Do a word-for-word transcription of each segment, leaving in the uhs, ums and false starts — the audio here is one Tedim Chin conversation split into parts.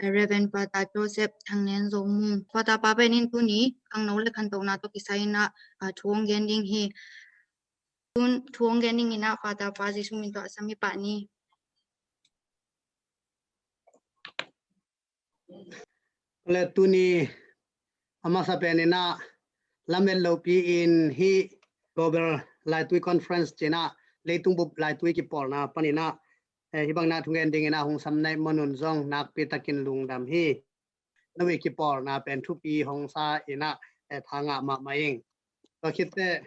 Reverend Father Joseph Thang Lian Zo Mung. Father pa pen in tuni khangno le khantohna tawh kisai in ah, ah, thu hong gen ding hi. Tun thu hong gen ding in ah Father pa Jesu min tawh a sam hi pah ni. Le tuni a masa pen in ah lamet lopi in hih Global Laitui Conference ci in ah leitung bup laitui kipawlna pan in ah, eh, hih bang in ah thu gen ding in ah hong sam na ahih man un zong nakpi takin lungdam hi. Na hih kipawlna pen thupi hong sa in ah, eh, tha ngah mahmah ing. Tua khit teh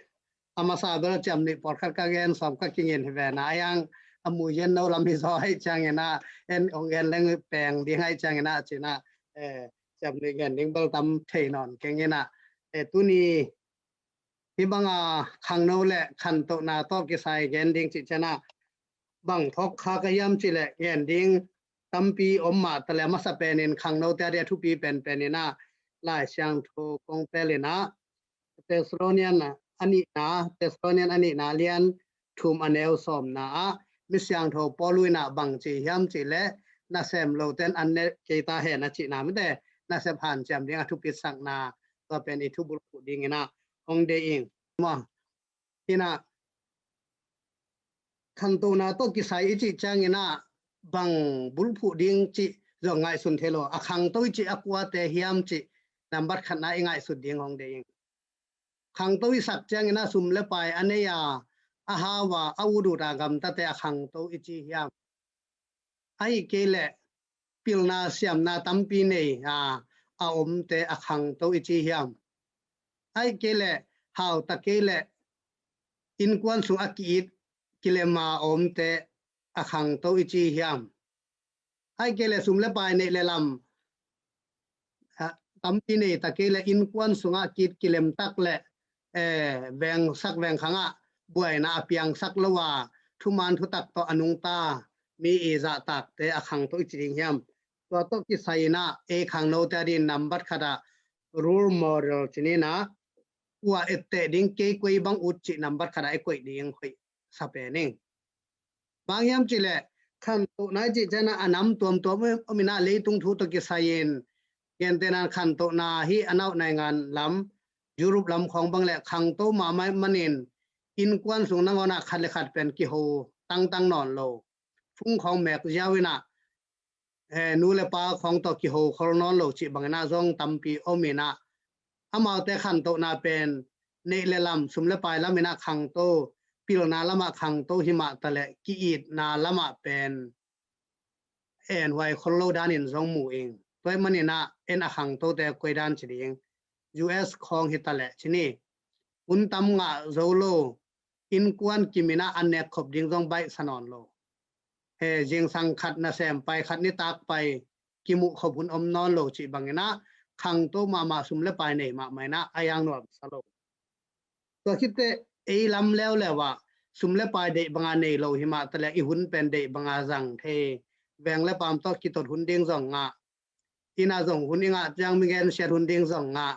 a masa bel ciamnuih pawlkhat ka gen sawm ka kingen hi ve na, a yang a mu yen no lam hi zaw ahih ciangin ah, en hong gen leng peng ding ahih ciangin ah ci in ah, eh, ciamnuih gen ding bel tam thei nawn keng in ah, eh, tuni hih bang a khangno le khantohna tawh kisai gen ding cih ciang ah bang phawk kha ka hiam cih leh gen ding tampi om mah ta leh a masa pen in khangnote a ding a thupi penpen in ah Lai Siangtho kong pel in ah Thessalonian a nihna, Thessalonian a nihna lian thum a neu sawmna ah mi siangtho Paul in ah bang ci hiam cih leh nasem lote in an ne kei ta hen a cihna mite nasep hanciam ding a thupitsakna tua pen i thubulphuh ding in ah hong deih ing. Maw, in ah khantohna tawh kisai i cih ciangin ah bang bulphuh ding cih zong ngaihsun thei lo. A khangto i cih a kuate hiam cih nambat khatna i ngaihsut ding hong deih ing. Khangto i sak ciangin ah sum le pai a nei a, a hau a, a utut a gamtate a khangto i ci hiam? Ahih kei leh pilna siamna tampi nei a, a omte a khangto i ci hiam? Ahih kei leh hau ta kei leh innkuan sung a ki-it kilem a omte a khangto i ci hiam? Ahih kei leh sum le pai neih le lam, ah, tampi nei ta kei leh innkuan sungah ki-it kilem tak leh, eh, vengsak vengkhangah buaina a piangsak lo a, thuman thutak tawh a nungta mi i zahtakte a khangto i ci ding hiam? Tua tawh kisai in ah ei khangnote a ding nambat khat ah role model ci in ah ua etteh ding kei koi bang ut cih nambat khat ah i koih ding hoih sa pen ing. Bang hiam cih leh khantohna i cih ciang ah a nam tuamtuam om in ah leitung thu tawh kisai in gentehna in khantohna hih a nauh naingan lam Europe lam khawng bang leh khangto mahmah manin innkuan sung nangawn ah khat le khat pen kiho tangtang nawn lo. Phung khawng mek ziau in ah, eh, nu le pa khawng tawh kiho khol nawn lo cih bang in ah zong tampi om in ah amaute khantohna pen neih le lam, sum le pai lam in ah khangto, pilna lamah khangto hi mah ta leh ki-itna lamah pen enhuai khol lo danin zong mu ing. Tua ahih manin ah en a khangtote koi dan ci ding? U S khawng hi ta leh ci ni, hun tam ngah zo lo, innkuan kim in ah an nek khop ding zong baihsa nawn lo. He, zingsang khat nasem pai, khat nitak pai kimuh khop hun om nawn lo cih bang in ah khangto mahmah, sum le pai nei mahmah in ah a yang nuamsa lo. Tua khit teh ei lam leuleu ah sum le pai deih banga nei lo hi mah ta leh i hun pen deih banga zang thei. Veng le paam tawh kitot hun ding zong ngah, inn ah zong hun i ngah ciang mi gensiat hun ding zong ngah,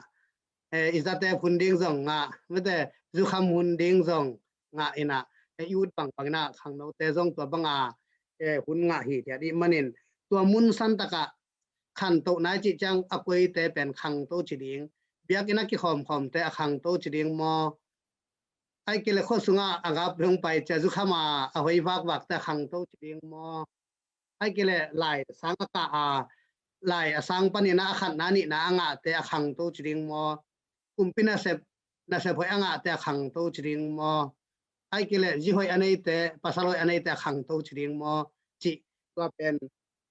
eh, i zatep hun ding zong ngah, mite zukham hun ding zong ngah in ah, eh, i ut bangbang in ah khangnote zong tua banga, eh, hun ngah hithiat i hih manin tua mun santak ah khantohna i cih ciang a koite pen khangto ci ding? Biakinn a kikhawmkhawmte a khangto ci ding maw? Ahih kei leh khua sungah a gap hong pai ciang zukham a, a hoi vakvakte a khangto ci ding maw? Ahih kei leh lai sang a kah a, lai a sang panin ah a khatna nihna a ngahte a khangto ci ding maw? Kumpi nasep, nasep hoih a ngahte a khangto ci ding maw? Ahih kei leh zi hoih a neite, pasal hoih a neite a khangto ci ding maw? Cih tua pen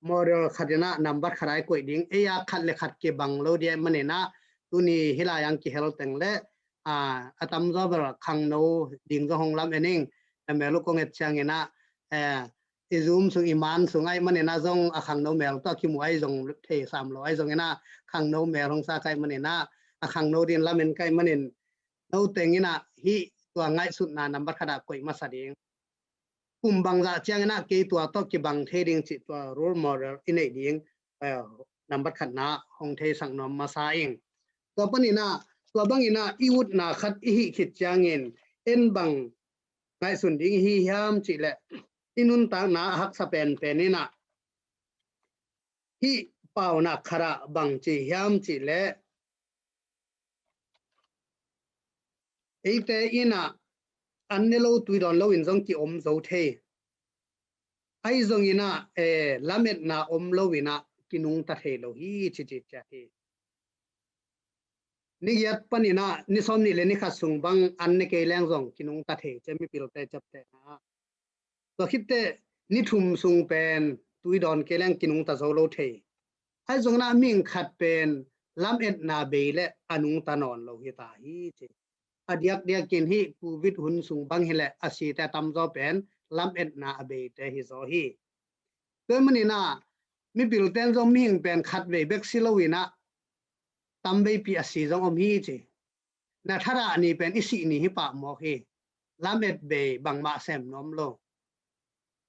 model khat in ah nambat khat ah i koih ding. Ei a khat le khat kibang lo ding ahih manin ah tuni hih lai-ah kihel teng leh, ah, a tamzaw bel khangno ding zong hong lam-en ing. Na mel uh kong et ciangin ah, eh, i Zoom sung, i man sung ahih manin ah zong a khangno mel tawh kimu ahi zong thei sam lo ahi zongin ah khangno mel hong sa ka hih manin ah a khangno ding lam-en ka hih manin no teng in ah hih tua ngaihsutna nambat khat ah koih masa ding. Kum bangzah ciangin ah kei tua tawh kibang thei ding cih tua role model i neih ding, eh, nambat khatna hong theisak nuam masa ing. Tua panin ah tua bangin ah i utna khat i hih khit ciangin en bang ngaihsun ding i hi hiam cih leh i nuntakna a haksa penpen in ah hih paunak khat ah bang ci hiam cih leh, eite in ah an ne lo, tui dawn lo in zong ki-om zo thei. Ahi zongin ah, eh, lametna om lo in ah kinungta thei lo hi, ci ci ciat hi. Ni giat panin ah ni sawm nih le ni khat sung bang an ne kei leng zong kinungta thei, ci mipilte ciaptehna ah. Tua khit teh ni thum sung pen tui dawn kei leng kinungta zo lo thei. Ahi zongin ah mihing khat pen lametna bei leh a nungta nawn lo hi ta hi, ci. A diakdiakin hih covid hun sung bang hi leh a site a tamzaw pen lametna a beite hi zaw hi. Tua ahih manin ah mipilte in zong mihing pen khatvei bek si lo in ah tamveipi a si zong om hi, ci. Na thadah ni pen i sih ni hi pah mawk hi. Lamet bei, bangmah sem nuam lo.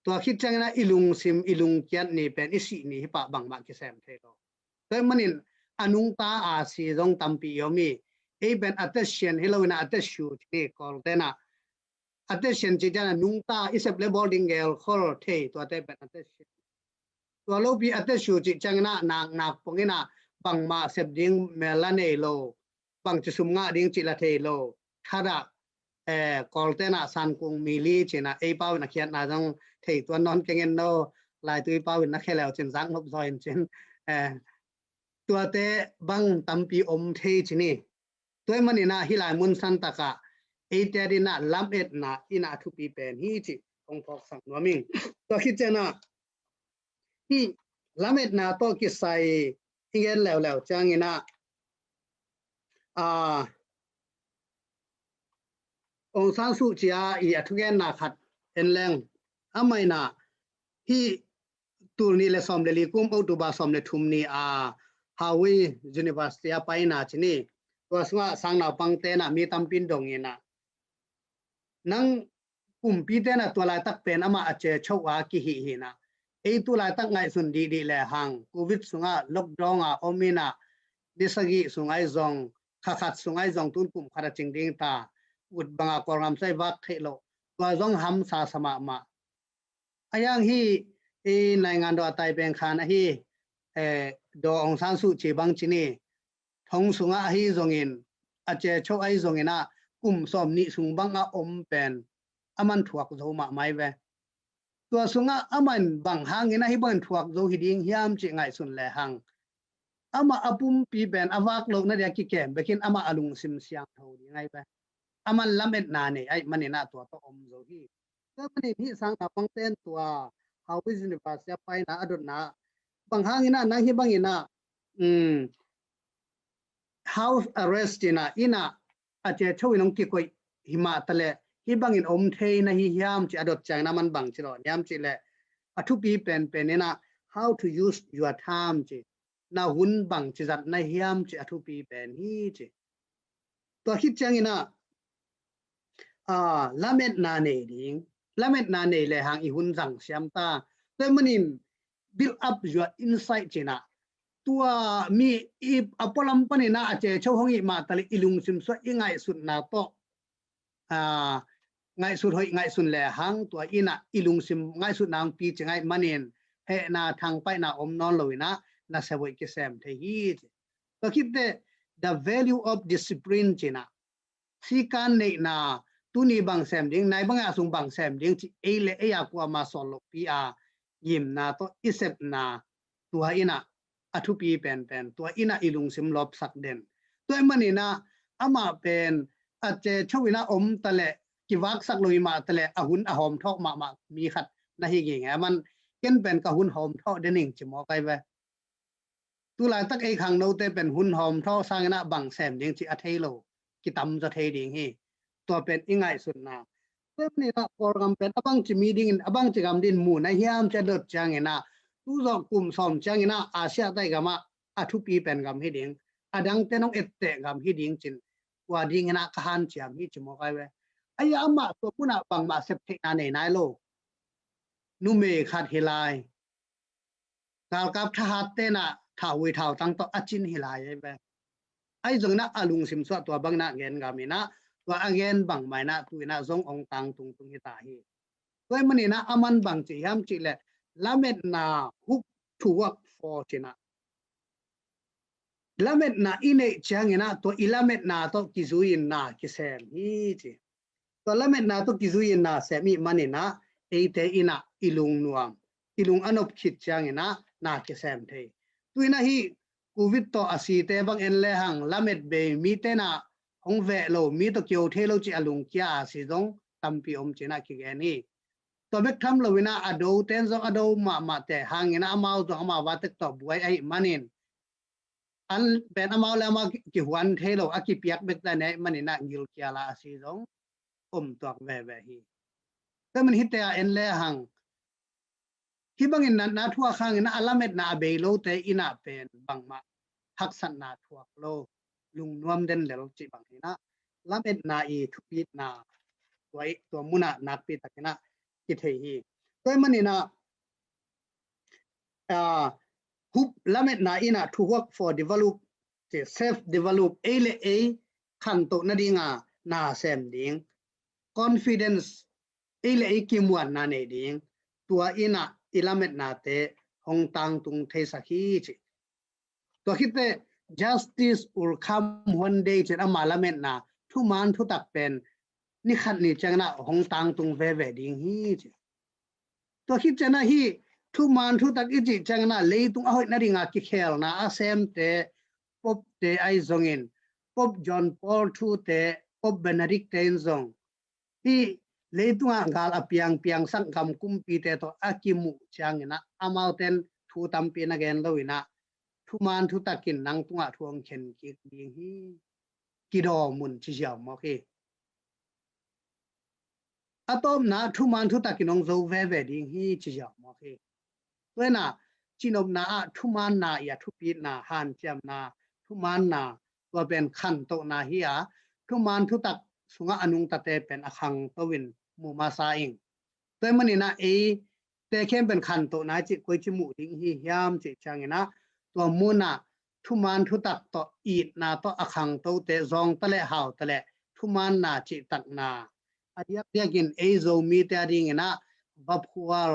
Tua khit ciangin ah i lungsim, i lungkiat ni pen i sih ni hi pah, bangmah kisem thei lo. Tua ahih manin a nungta a si zong tampi i om hi. Ei pen attention hi lo in ah attention ci ni, Kawlte in ah attention ci ciangin ah nungta, i sep le bawl ding gelkhol thei, tuate pen attention. Tua lopi attention ci ciangin ah nak nak pongin ah bangmah sep ding mel la nei lo, bangci sum ngah ding cih la thei lo. Thadah, eh, Kawlte in ah sankung mi li ci-in ah ei pau in a khiatna zong thei tuan nawn keng en no, laitui pau in na khia leu cin zak nop zaw in cin. Eh, tuate bang tampi om thei ci ni. Tua ahih manin ah hih lai mun santak ah eite adingin ah lametna in ah a thupi pen hi, cih kong phawksak nuam ing. Tua khit ciangin ah hih lametna tawh kisai i gen leuleu ciangin ah, ah, Aung San Suu Kyi i a thugenna khat en leng, amah in ah hih tul nih le sawm le li kum October sawm le thum ni a Hawei University a paina ci ni. Tua sungah sangnaupangte in ah mi tampi in dong in ah, nang kumpite in ah tua laitak pen amah a cecho a kihih hi in ah, ei tu laitak ngaihsun dihdih lehang covid sungah lockdown a om in ah, ni sagih sung ahi zong, kha khat sung ahi zong, tun kum khat a cing ding ta, ut banga Kawlgam sung i vak theih loh, tua zong hamsa sa mahmah. A hiang hih i naingan dawh a tai peng khan ahi, eh, Daw Aung San Suu Kyi bang ci ni, thong sungah ahi zongin, a cecho ahi zongin ah kum sawm nih sung bang a om pen aman thuak zo mahmah hi ve. Tua sungah aman bang hangin ah hih bangin thuak zo hi ding hiam cih ngaihsun lehang, amah a pumpi pen a vak lohna dia kikem bekin amah a lungsim siangtho ding ahi ve. Aman lametna nei ahih manin ah tua tawh om zo hi. Tua ahih manin hih sangnaupangte in tua Hawei University a paina a dotna, bang hangin ah nang hih bangin ah, um, house arrest in ah, inn ah a cecho in hong kikoih hi mah taleh hih bangin om thei na hi hiam cih a dot ciangin ah aman bang ci lawh hiam cih leh, a thupi penpen in ah how to use your time ci, na hun bang ci zat na hiam cih a thupi pen hi ci. Tua khit ciangin ah, ah, lametna nei ding, lametna nei lehang i hun zang siam ta. Tua ahih manin build up your insight ci-in ah, tua mi i a pualam panin ah a cecho hong hih mah taleh i lungsim sungah i ngaihsutna tawh, ah, ngaihsut hoih ngaihsun lehang tua in ah i lungsim ngaihsutna hong pici ngei manin hehna thangpaihna om nawn lo in ah nasep hoih kisem thei hi ci. Tua khit teh the value of discipline ci-in ah, sikan neihna, tuni bang sem ding, nai bang a sung bang sem ding cih ei le ei a kuamah sawl lohpi a ngimna tawh i sepna, tua in ah a thupi penpen, tua in ah i lungsim lawpsak den. Tua ahih manin ah amah pen a cecho in ah om taleh, kivaksak lo hi mah taleh, a hun a hawmthawh mahmah mi khat na hi ngei ngei. Aman, ken pen ka hun hawmthawh den ing ci mawk ahi ve. Tu laitak ei khangnote pen hun hawmthawh sangin ah bang sem ding cih a thei lo kitam zaw thei ding hi. Tua pen i ngaihsutna. Tua ahih manin ah Kawlgam pen a bangci mi dingin, a bangci gam dingin mu na hiam cih a dot ciangin ah, tu zawh kum sawm ciangin ah Asia taih gam ah a thupi pen gam hi ding, a dangte in hong etteh gam hi ding ci-in, tua dingin ah ka hanciam hi ci mawk ahi ve. Ahi a, amah tua mun ah bangmah sep theihna nei nai lo. Numei khat hi lai, galkap thahatte in ah thahhui thautang tawh a cin hi lai ahi ve. Ahi zongin ah a lungsim sungah tua bangin ah gen gam in ah, tua a gen bangmah in ah tu in ah zong hong tangtung tung hi ta hi. Tua ahih manin ah aman bang ci hiam cih leh, lametna hook to work for ci-in ah, Lametna i neih ciangin ah tua i lametna tawh kizui-in na kisem hi ci. Tua lametna tawh kizui-in na sem i hih manin ah eite in ah i lungnuam, i lung a nop khit ciangin ah na kisem thei. Tu-in ah hih Covid tawh a site bang en lehang lamet bei, mite in ah hong veh lo, mi tawh kio thei lo ci a lungkia a si zong tampi om ci-in ah kigen hi. Tua bek tham loin ah a dote in zong a do mahmahte hangin ah amau zong amau vatek tawh buai ahih manin an pen amau le amau ki-, kihuan thei lo, a kipiak bek ta ne manin ah ngilkial a si zong om tuak veve hi. Tua manin hihte a en lehang hih bangin natna thuak hangin ah a lametna a bei lote in ah pen bangmah haksatna thuak lo, lungnuam den lel cih bang hi-in ah lametna i thupitna tua i, tua mun ah nakpi takin ah kithei hi. Tua ahih manin ah, ah, hup lametna in ah to work for develop, self develop, ei le ei khantoh nading a na sem ding, confidence, ei le ei kimuanna nei ding, tua in ah i lametnate hong tangtung theisak hi ci. Tua khit teh justice will come one day ci-in ama lametna thuman thutak pen ni khat ni ciangin ah hong tangtung veve ding hi ci. Tua khit ciangin ah hih thuman thutak i cih ciangin ah leitung a hoih nading a kikhelna a semte, Pope-te ahi zongin, Pope John Paul two-te, Pope Benedict-te in zong hih leitungah gal a piangpiangsak gam kumpite tawh a kimuh ciangin ah amaute in thu tampi na gen loin ah thuman thutakin nang tungah thu hong khen kik ding hi. Kidaw mun ci ziau mawk hi. A tawpna thuman thutakin hong zo veve ding hi ci ziau mawk hi. Tua in ah cinopna ah thumanna i a thupitna, hanciamna, thumanna, tua pen khantohna hi a, thuman thutak sungah a nungtate pen a khangto in mu masa ing. Tua ahih manin ah eite khempeuh in khantohna i cih koici muh ding hi hiam cih ciangin ah tua mun ah thuman thutak tawh itna tawh a khangtote zawngta le hauta le thumanna cihtakna a diakdiakin ei Zomite a dingin ah vaphual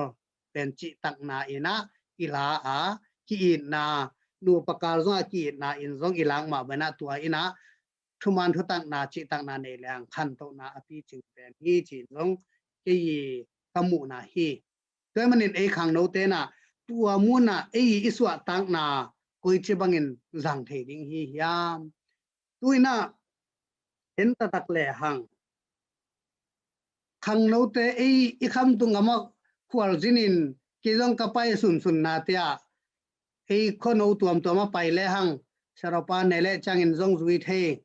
pen cihtakna in ah i la a, ki-itna, nupa kal zong a ki-itna in zong i lak mah bangin ah tua in ah thuman thutakna cihtakna nei leng khantohna a picing pen hi ci-in zong kei ka muhna hi. Tua ahih manin ei khangnote in ah tua mun ah ei i suahtakna koici bangin zang thei ding hi hiam? Tu in ah en taktak lehang khangnote ei i khamtung gamah khualzinin kei zong ka pai sunsunna te ah ei khuano tuamtuam a pai lehang Sia Ropa ne leh ciangin zong zui thei,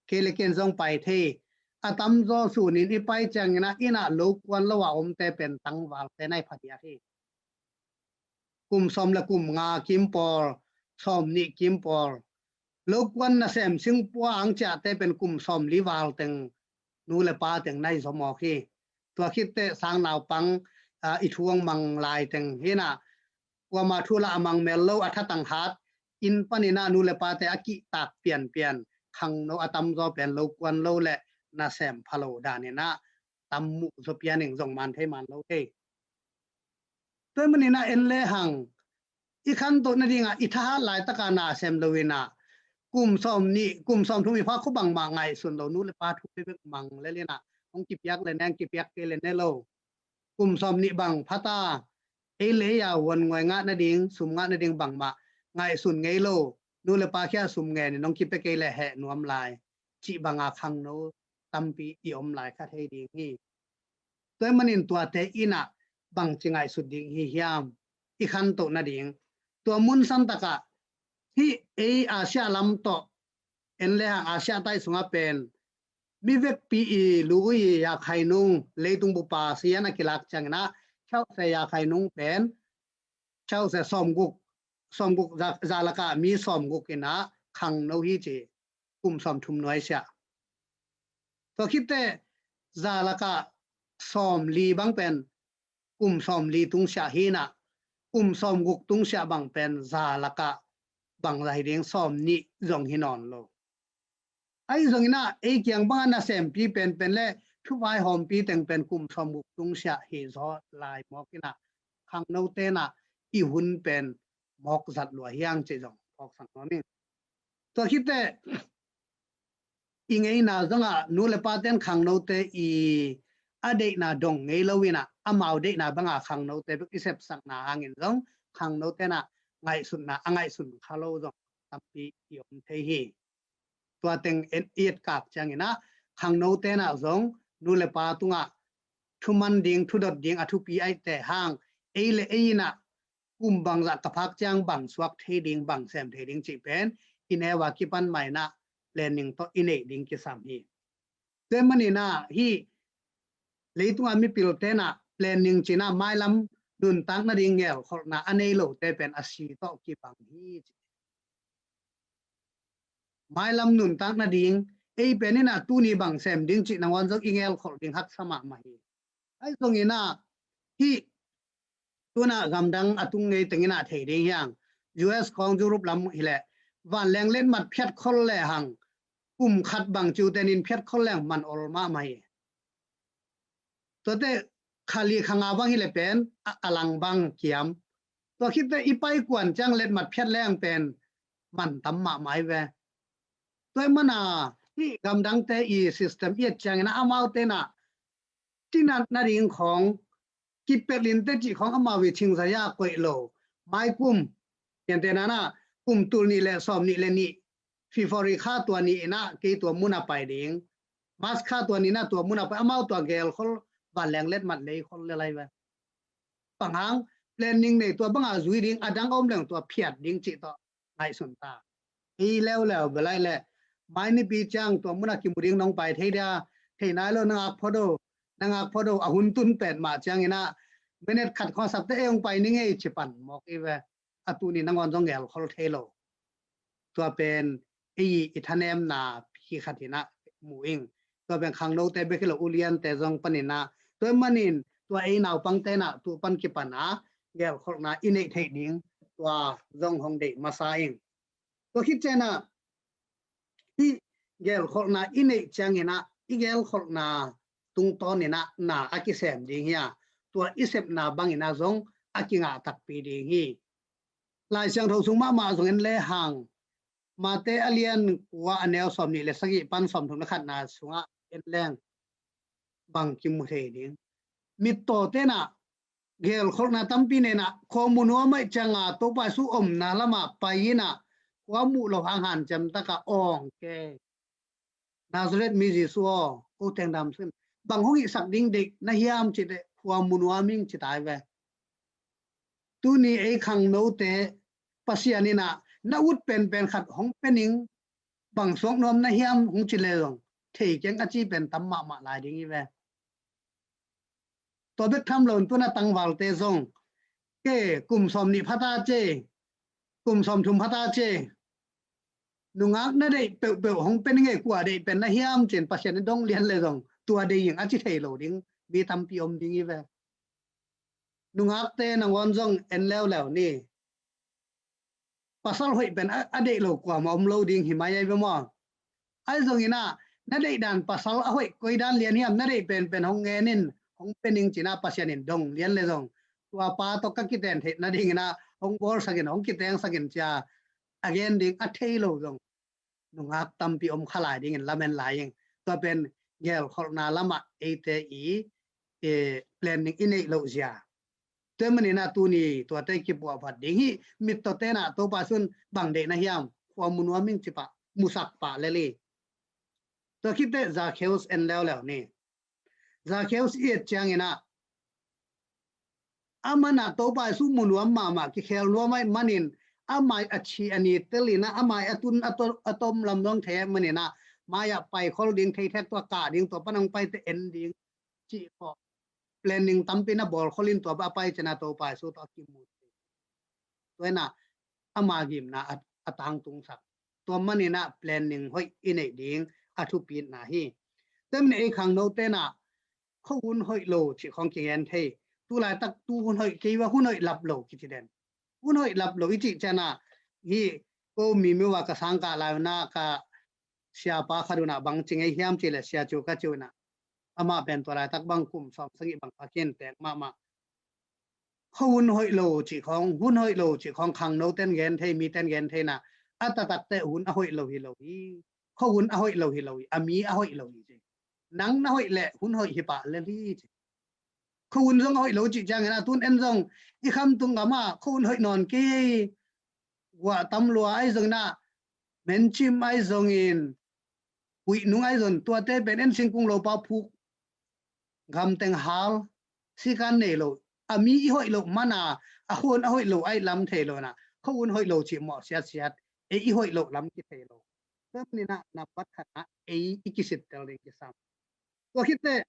kei le ken zong pai thei. A tamzaw sunin i pai ciangin ah inn ah lo kuan lo a omte pen tangvalte na hi phadiak hi. Kum sawm le kum nga kim pawl, sawm nih kim pawl, lo kuan nasem singpua ang ciahte pen kum sawm li val teng nu le pa teng na hi zaw mawk hi. Tua khit teh sang naupang, ah, i thu hong mang lai teng hi in ah kuama thu lah a mang mel lo, a thatang hat inn panin ah nu le pate a kihtak pianpian khangno a tamzaw pen lo kuan lo le nasem pha lo danin ah tam muh zaw pian ing, zong man thei man lo thei. Tua ahih manin ah en lehang i khantoh nading ah i thahat laitaka nasem loin ah kum sawm nih, kum sawm thum i pha khua bangmah ngaihsun lo, nu le pa thu bekbek mang lel in ah hong kipiak le ne, hong kipiak kei le ne lo. Kum sawm nih bang pha ta, ei le ei a huan nguai ngah nading, sum ngah nading bangmah ngaihsun ngei lo, nu le pa kiang sum ngenin hong kipia kei le heh nuam lai cih banga khangno tampi i om lai kha thei ding hi. Tua ahih manin tuate in ah bangci ngaihsut ding hi hiam? I khantoh nading tua mun santak ah hih ei Asia lam tawh en lehang Asia tai sungah pen mi vekpi i lu i Yakhai nung, leitung bup a sian a kilak ciangin ah Kyaukse Yakhai nung pen Kyaukse sawmguk, sawmguk za, za lakah mi sawmguk in ah khangno hi ci, kum sawmthum nuai siah. Tua khit teh za lakah sawmli bang pen kum sawmli tung siah hi in ah kum sawmguk tung siah bang pen za lakah bang za hi ding, sawmnih zong hi nawn lo. Ahi zongin ah ei kiang bangah nasempi penpen le thuvaihawmpi teng pen kum sawmguk tung siah hi zaw lai mawk in ah khangnote in ah i hun pen mawk zat lua hi hang cih zong phawksak nuam ing. Tua khit teh i ngeina zongah nu le pate'n khangnote i a deihna dong ngei lo inah, amau deihna banga khangnote bek i sepsakna hangin zong khangnote nah ngaihsutna a ngaihsun kha lo zong tampi i om thei hi. Tua teng i etkak cianginah khangnote nah zong nu le pa tungah thuman ding, thudot ding a thupi ahih teh hang, ei le ei inah kum bangzah ka phak ciang bang suak thei ding, bang sem thei ding cih pen i neu a kipan mah inah planning tawh i neih ding kisam hi. Tua maninah hih leitunga mipilte nah planning cinah mailam nuntak nading gelkholhna a nei lote pen a si tawh kibang hi. Mailam nuntak nading ei pen inah tuni bang sem ding cih nangawn zong i gelkholh ding haksa mahmah hi. Ahi zonginah hih tunah gamdang a tung ngei tenginah thei ding hiang, U S khawng, Europe lam hileh vanleng letmat phiat khol lehang kum khat bang ciutenin phiat khol lehang man ol mahmah hi. Tuate khali khanga bang hileh pen a, a lang bang kiam. Tua khitte i paikuan ciang letmat phiat lehang pen man tam mahmah hi ve. Tua mana hih gamdangte i system i et ciangin amaute nah tinat nading khawng kipetlin te cih khawng amau i cingzaya koih lo. Maikum, piante nanah kum tul nih le sawm nih le nih, February kha tua ni inah kei tua muna pai ding, March kha tua ni inah tua muna pai, amau tua gelkhol vanleng letmat leikhol le lai ve. Panghang planning nei tua banga zui ding, a dang om leng tua phiat ding cih tawh ngaihsun ta. Ei leuleu belai le mai nipi ciang tua muna kimu ding nong pai thei dia, thei nai lo, na ngak phodo, na ngak phodo, a hun tun pet mah cianginah minute khat khawng sakte ei hong pai ning ei ci pan mawk i ve. A tuni nangawn zong gelkhol thei lo. Tua pen ei i thanemna pi khat inah mu ing. Tua pen khangnote bek hi lo, uliante zong paninah tua manin tua ei naupangte nah tu pan kipana gelkholhna i neih theih ding tua zong hong deih masa ing. Tua khit cianah hih gelkholhna i neih cianginah i gelkholhna tungtawninah na a kisem ding hi a, tua i sepna banginah zong a kingah takpi ding hi. Lai Siangtho sung mahmah zong en lehang, Mate a lian kua a neu sawm nih le sagih pan sawm thum le khatna sungah en leng bang kimu thei ding. Mittawte nah gelkholhna tampi nei inah khua mu nuam ahih cianga Topa Jesu omna lamah pai inah khua muh loh hang hanciam takah awng ke, Nazareth mi Jesu aw, ko teng damsuk in, bang hong hihsak ding deih na hiam cih teh khua mu nuam ing ci ta hi ve. Tuni ei khangnote Pasian inah na ut penpen khat hong pia ning, bang suak nuam na hiam hong ci le zong thei keng a ci pen tam mahmah lai ding hi ve. Tua bek tham lo in tuna tangvalte zong, ke kum sawm nih phata ce, kum sawm thum phata ce, nungak na deih peuhpeuh hong pia ning ei, kua deih pen na hiam ci-in Pasian in dong lian le zong tua deih ing a ci thei lo ding mi tampi om ding hi ve. Nungakte nangawn zong en leuleu ni. Pasal hoih pen a, a deih lo kuamah om lo ding hi mai ahi ve maw? Ahi zonginah na deih dan pasal a hoih koi dan lian hiam, na deih penpen hong ngen in, hong pia ning ci-inah Pasian in dong lian le zong tua pa tawh ka kiten theih nadinginah hong bawlsakin, hong kitengsakin ci-a a gen ding a thei lo zong nungak tampi om kha lai dingin lamen lai ing. Tua pen gelkholhna lamah eite i, i planning i neih loh zia. Tua maninah tuni tuate kipuahphat ding hi. Mittawte nah Topa Jesu in bang deih na hiam, khua mu nuam ing ci pah, musak pah lel hi. Tua khitteh Zakheus en leuleu ni. Zakheus i et cianginah amanah Topa Jesu mu nuam mahmah, kikhel nuam ahih manin amai a chi a ni telinah amai a tun a to-, a tom lam zong thei ahih maninah mai-ah paikhol ding, thei thek tua kah ding, tua pan hong paite en ding cih khawh planning tampi na bawlkholin tua a pai cianah Topa Jesu tawh a kimu. Tua inah ama gimna a, a tangtungsak. Tua maninah planning hoih i neih ding a thupitna hi. Tua manin ei khangnote nah khuahun hoih lo cih khawng kigen thei. Tulaitak tu hun hoih kei va, hun hoih lap lo kici den. Hun hoih lap lo i cih cianah hih ko Mimiu a ka sangkah lai unah ka siapa khat unah bang ci ngei hiam cih leh Sia Ciu Kha Ciu inah amah pen tua laitak bang kum sawm sagih bang pha khin tek mahmah. Khuahun hoih lo cih khawng, hun hoih lo cih khawng khangnote'n gen thei, mite'n gen thei nah, a taktakte hun a hoih lo hi lo hi. Khuahun a hoih lo hi lo hi. A mi a hoih lo hi ci. Nang na hoih leh hun hoih hi pah lel hi ci. Khuahun zong a hoih lo cih ciangin ah tun en zong i khamtung gamah khuahun hoih nawn kei. Guah tam lua ahi zongin ah, mencim ahi zongin, huihnung ahi zong, tuate pen en singkung lopa phuk, gamteng hal, sikan nei lo, a mi i hoih loh mana, a khuahun a hoih lo ahi lam thei lo na, khuahun hoih lo cih mawh siatsiat, ei i hoih loh lam kithei lo. Tua manin ah nambat khatna ei i kisittel ding kisam. Tua khit teh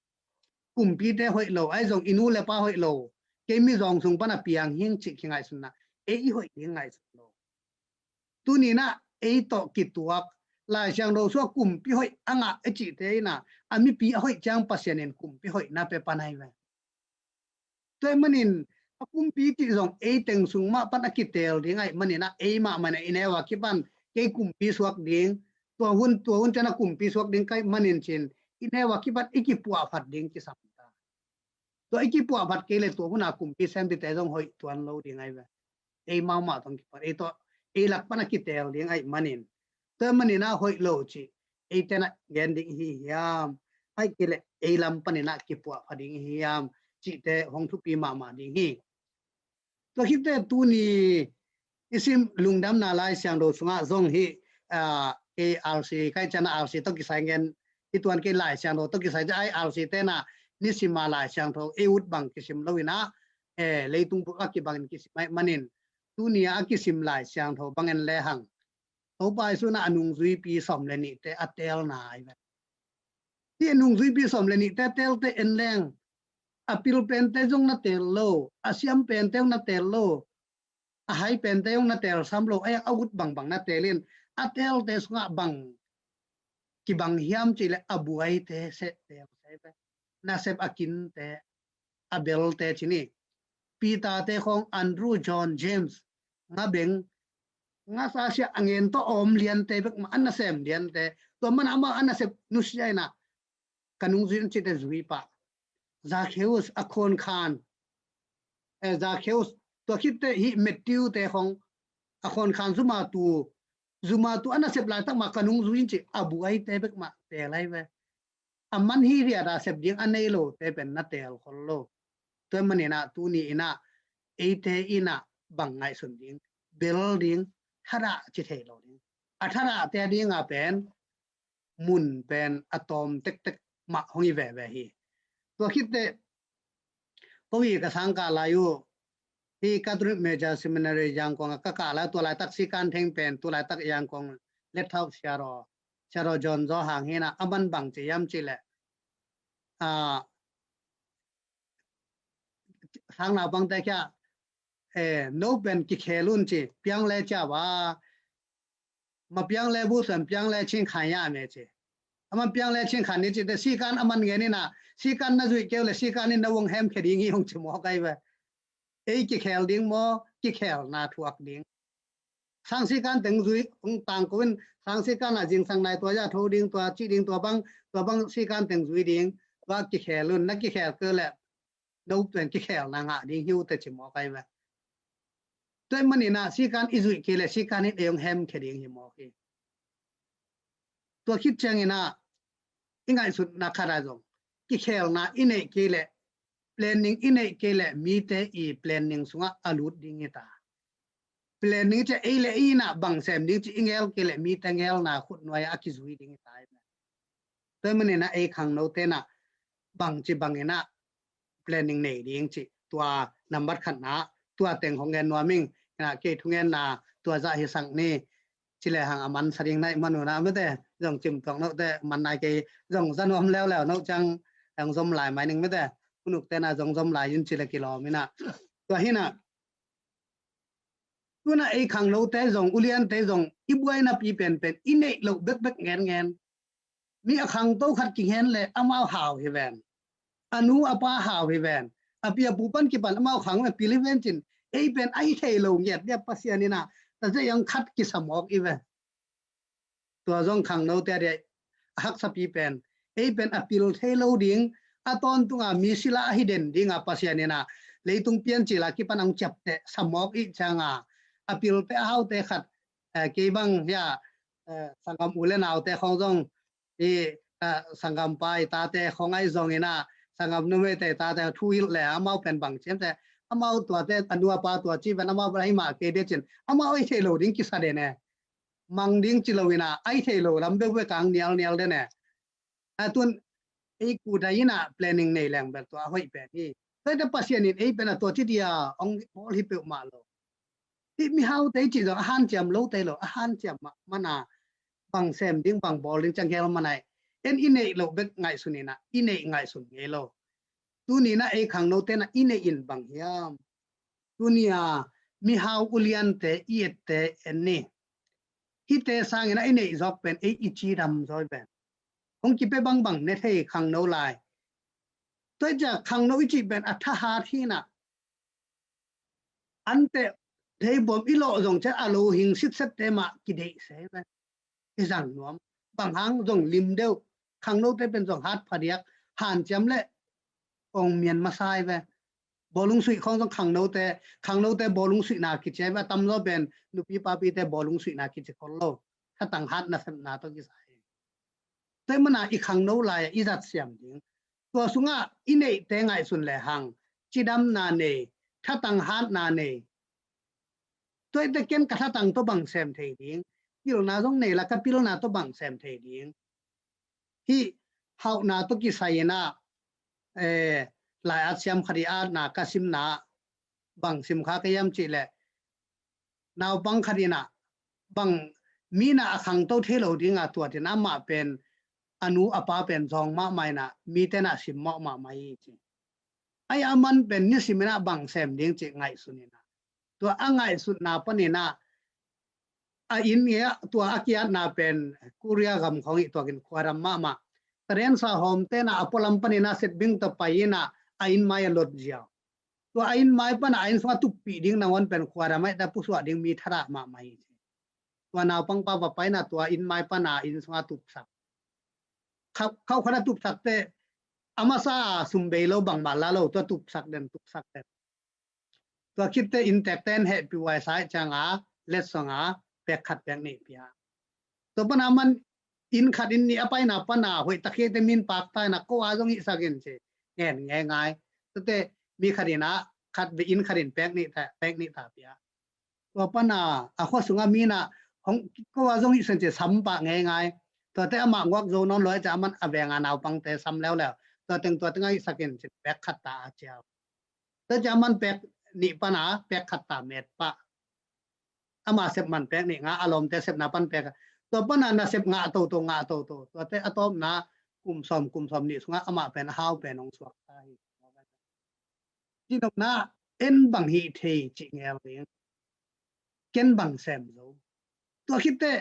kumpite hoih lo, ahi zong i nu le pa hoih lo, kei mizawng sung pan a piang hing cih kingaihsunna, ei i hoih ding ngaihsun lo. Tuni-in ah ei tawh kituak, Lai Siangtho sungah kumpi hoih a ngah i cihte in ah, a mipi a hoih ciang Pasian in kumpi hoihna pia pan ahi ve. Tua ahih manin a kumpi cih zong ei teng sung mah pan a kiteel ding ahih manin ah, ei mahmah in ah i neu a kipan kei kumpi suak ding, tua hun, tua hun ciang a kumpi suak ding ka hih manin ci-in i neu a kipan i kipuahphat ding kisam ta. Tua i kipuahphat kei leh tua hun a kumpi sempite zong hoih tuan lo ding ahi ve. Ei mahmah tawh kipan, ei tawh, ei lak pan a kiteel ding ahih manin. Tua ahih manin ah hoih lo cih eite in ah gen ding i hi hiam, ahih kei leh ei lam panin ah kipuahphat ding i hi hiam cihte hong thupi mahmah ding hi. Tua khit teh tuni i sim Lungdamna Lai Siangtho sungah zong hih, ah, kei R C, ka hih ciang ah R C tawh kisai ngen, hih tuan kei Lai Siangtho tawh kisai ciang, ahi R C te in ah nisim a Lai Siangtho ei ut bang kisim lo in ah, eh, leitung bup a kibangin kisim ahih manin, tuni a kisim Lai Siangtho bang en lehang, Topa Jesu in ah a nungzuipi sawm le nihte a teelna ahi ve. Hih a nungzuipi sawm le nihte a teelte en leng, a pil pente zong na teel lo, a siam pente zong na teel lo, a hai pente zong na teelsam lo, a ut bangbang na teel in, a teelte sungah bang kibang hiam cih leh a buaite seh teel se ve. Nasep a kinte, a belte ci ni. Peter-te khawng, Andrew, John, James, nga beng, nga sa sia a ngen tawh a om liante bek mah, a nasem liante. Tua manin amau a nasep nusia in ah ka nungzui in cihte zui pah. Zacchaeus a khawnkhan, eh, Zacchaeus, tua khit teh hih Matthew-te khawng a khawnkhan zumatu, zumatu a nasep laitak mah ka nungzui in cih a buaite bek mah teel ahi ve. A man hi riat a sep ding a nei lote pen na teel khol lo. Tua ahih manin ah tuni in ah eite in ah bang ngaihsun ding, bel ding, thadah ci thei lo ding. A thadah te a ding a pen mun pen a tawm tektek mah hong hi veve hi. Tua khit teh ko hi ka sang kah lai uh, hih Catholic Major Seminary Yangon ah ka kah lai, tua laitak Sikan Theng pen, tua laitak Yangon let thau siaraw, siaraw John Zaw Hang hi in ah, aman bang ci hiam cih leh, ah, sang naupangte kiangah, eh, no pen kikhel un ci, piang le ciah va, ma piang le bu san piang le chin khan ya me ci. Aman piang le chin khan ni ci teh Sikan aman ngen in ah, Sikan na zuih kei uh leh Sikan in na vung hemkhia ding hi hong ci mawk ahi ve. Ei kikhel ding maw, kikhelna thuak ding. Sang Sikan teng zui, hong tangko in, Sang Sikan ah zingsang nai tua zah tho ding, tua cih ding, tua bang, tua bang Sikan teng zui ding, tua kikhel un, na kikhel kei uh leh no pen kikhelna ngah ding hi uh teh ci mawk ahi ve. Tua ahih manin ah Sikan i zuih kei leh Sikan in ei hong hemkhia ding hi mawk hi. Tua khit ciangin ah i ngaihsutna khat ah zong kikhelna i neih kei leh, planning i neih kei leh mite i planning sungah a lut ding hi ta. Planning ci ei le ei in ah bang sem ding ci i ngel kei leh mite ngelna khutnuai ah a kizui ding hi ta. Tua ahih manin ah ei khangnote in ah bang ci bangin ah planning nei ding ci, tua nambat khatna, tua teng hong ngen nuam ing. Kei thungenna tua zah hi sak ni. Ci lehang a mansa ding na hih man un ah mite zong cimtuak note, man nai kei, zong za nuam leuleu no ciang hong zom lai mai ning mite. Hunukte in ah zong zom lai in ci leh kilawm in ah. Tua hi in ah, tu-in ah ei khangnote zong, uliante zong i buainapi penpen i neih loh bekbek ngenngen. Mi a khangto khat kihen leh amau hau hi ven. A nu a pa hau hi ven. A pi a pu pan kipan amau khang ven, pil hi ven cin. Ei pen a hi thei lo ngiat dia Pasian in ah, ta zia yang khat kisa mawk i ve. Tua zong khangnote a dia a haksapi pen, ei pen a pil thei lo ding, a tawntunga mi sila a hi den dinga Pasian in ah leitung piancil a kipan hong ciapteh sa mawk i cianga, a pilte a haute khat Eh, kei bang hia, eh, sanggam u le naute khong zong, i, eh, sanggampa i tate khong ahi zongin ah, sanggam numeite i tate thu hilh le amau pen bang ciam te, amau tuate a nu a pa tua ci ven amau pen ahi mah kei de cin, amau ahi thei lo ding kisa de ne. Mang ding ci lo in ah, ahi thei lo lam beuh beuh kang nial nial de ne. A tun ei kudai in ah planning nei leng bel tua a hoih pen hi. Tua te Pasian in ei pen a tua ci dia ong bawl hi peuhmah lo. Hih mihaute i cih zong a hanciam lote lo, a hanciam mah mana bang sem ding bang bawl ding ciang hel mana en i neih loh bek ngaihsun in ah, i neih ngaihsun ngei lo. Tuni in ah ei khangnote in ah i neih in bang hiam? Tuni a mihau uliante i ette en ni. Hihte sangin ah i neih zawk pen ei i cidam zaw hi ven. Hong kipia bangbang ne thei khangno lai. Tua i ciah khangno i cih pen a thahat hi in ah, ante thei bawm i lawh zong ciah a lo hing sitsette mah kideih se hi ven. I zang nuam. Bang hang zong lim deuh. Khangnote pen zong hat phadiak. Hanciam le ong mian masa hi ve. Bawlung suih khong zong khangnote, khangnote bawlung suihna kici hi ve. A tamzaw pen nupi papite bawlung suihna kici khol lo. Thatang hat nasepna tawh kisa hi. Tua mana i khangno lai-ah i zat siam ding. Tua sungah i neihte ngaihsun le hang, cidamna nei, thatang hatna nei. Tua i te ken ka thatang tawh bang sem thei ding, pilna zong nei la ka pilna tawh bang sem thei ding. Hih hauhna tawh kisai in ah, eh, lai-at siam khat i atna ka simna bang sim kha ka hiam cih leh, naupang khat in ah bang mi in ah a khangto thei lo ding a tuat in amah pen a nu a pa pen zawng mahmah in ah mite in ah simmawh mahmah hi ci. Ai a man pen nisim in ah bang sem ding cih ngaihsun in ah, tua a ngaihsutna pan in ah a inn nge ah tua a kiatna pen Korea gam khong i tuakin khuadam mahmah. Tarensa hawmte in ah a pualam pan in ah setbing tawh pai in ah a inn mai a lot ziau. Tua a inn mai pan a inn sungah tuppih ding nangawn pen khuadam aih ta pusuah ding mi thadah mahmah hi. Tua naupangpa va pai in ah tua inn mai pan a inn sungah tupsak. Khauh, khauh khat a tupsak te a masa a sum bei lo bangmah la lo tua tupsak den tupsak den. Tua khit te innteekte in hehpih huai sa ih ciang a letsong a pek khat pek nih pia. Tua pan a man inn khat inn nih a paina pan a hoih takhia te min pakta in ah ko a zong hihsak in ci ngen ngeingai. Tua te mi khat in ah khat ve inn khat in pek nih ta, pek nih ta pia. Tua pan a a khua sungah mi in ah hong ko a zong hihsak in ci sam pah ngeingai. Tua te amah nguak zo nawn lo ih ciah a man a veng a naupangte sam leuleu. Tua teng tua teng a hihsak in ci pek khat ta a ciau. Tua ciah a man pek nih pan a pek khat ta met pah. Ama sep man pek nih ngah a lawmte sepna pan pek. Tua pan a nasep ngah toto ngah toto. Tua te a tawpna kum sawm kum sawm nih sungah amah pen a hau pen hong suak ta hi. Ci nopna en bang hih thei cih ngel ding. Ken bang sem zo. Tua khit te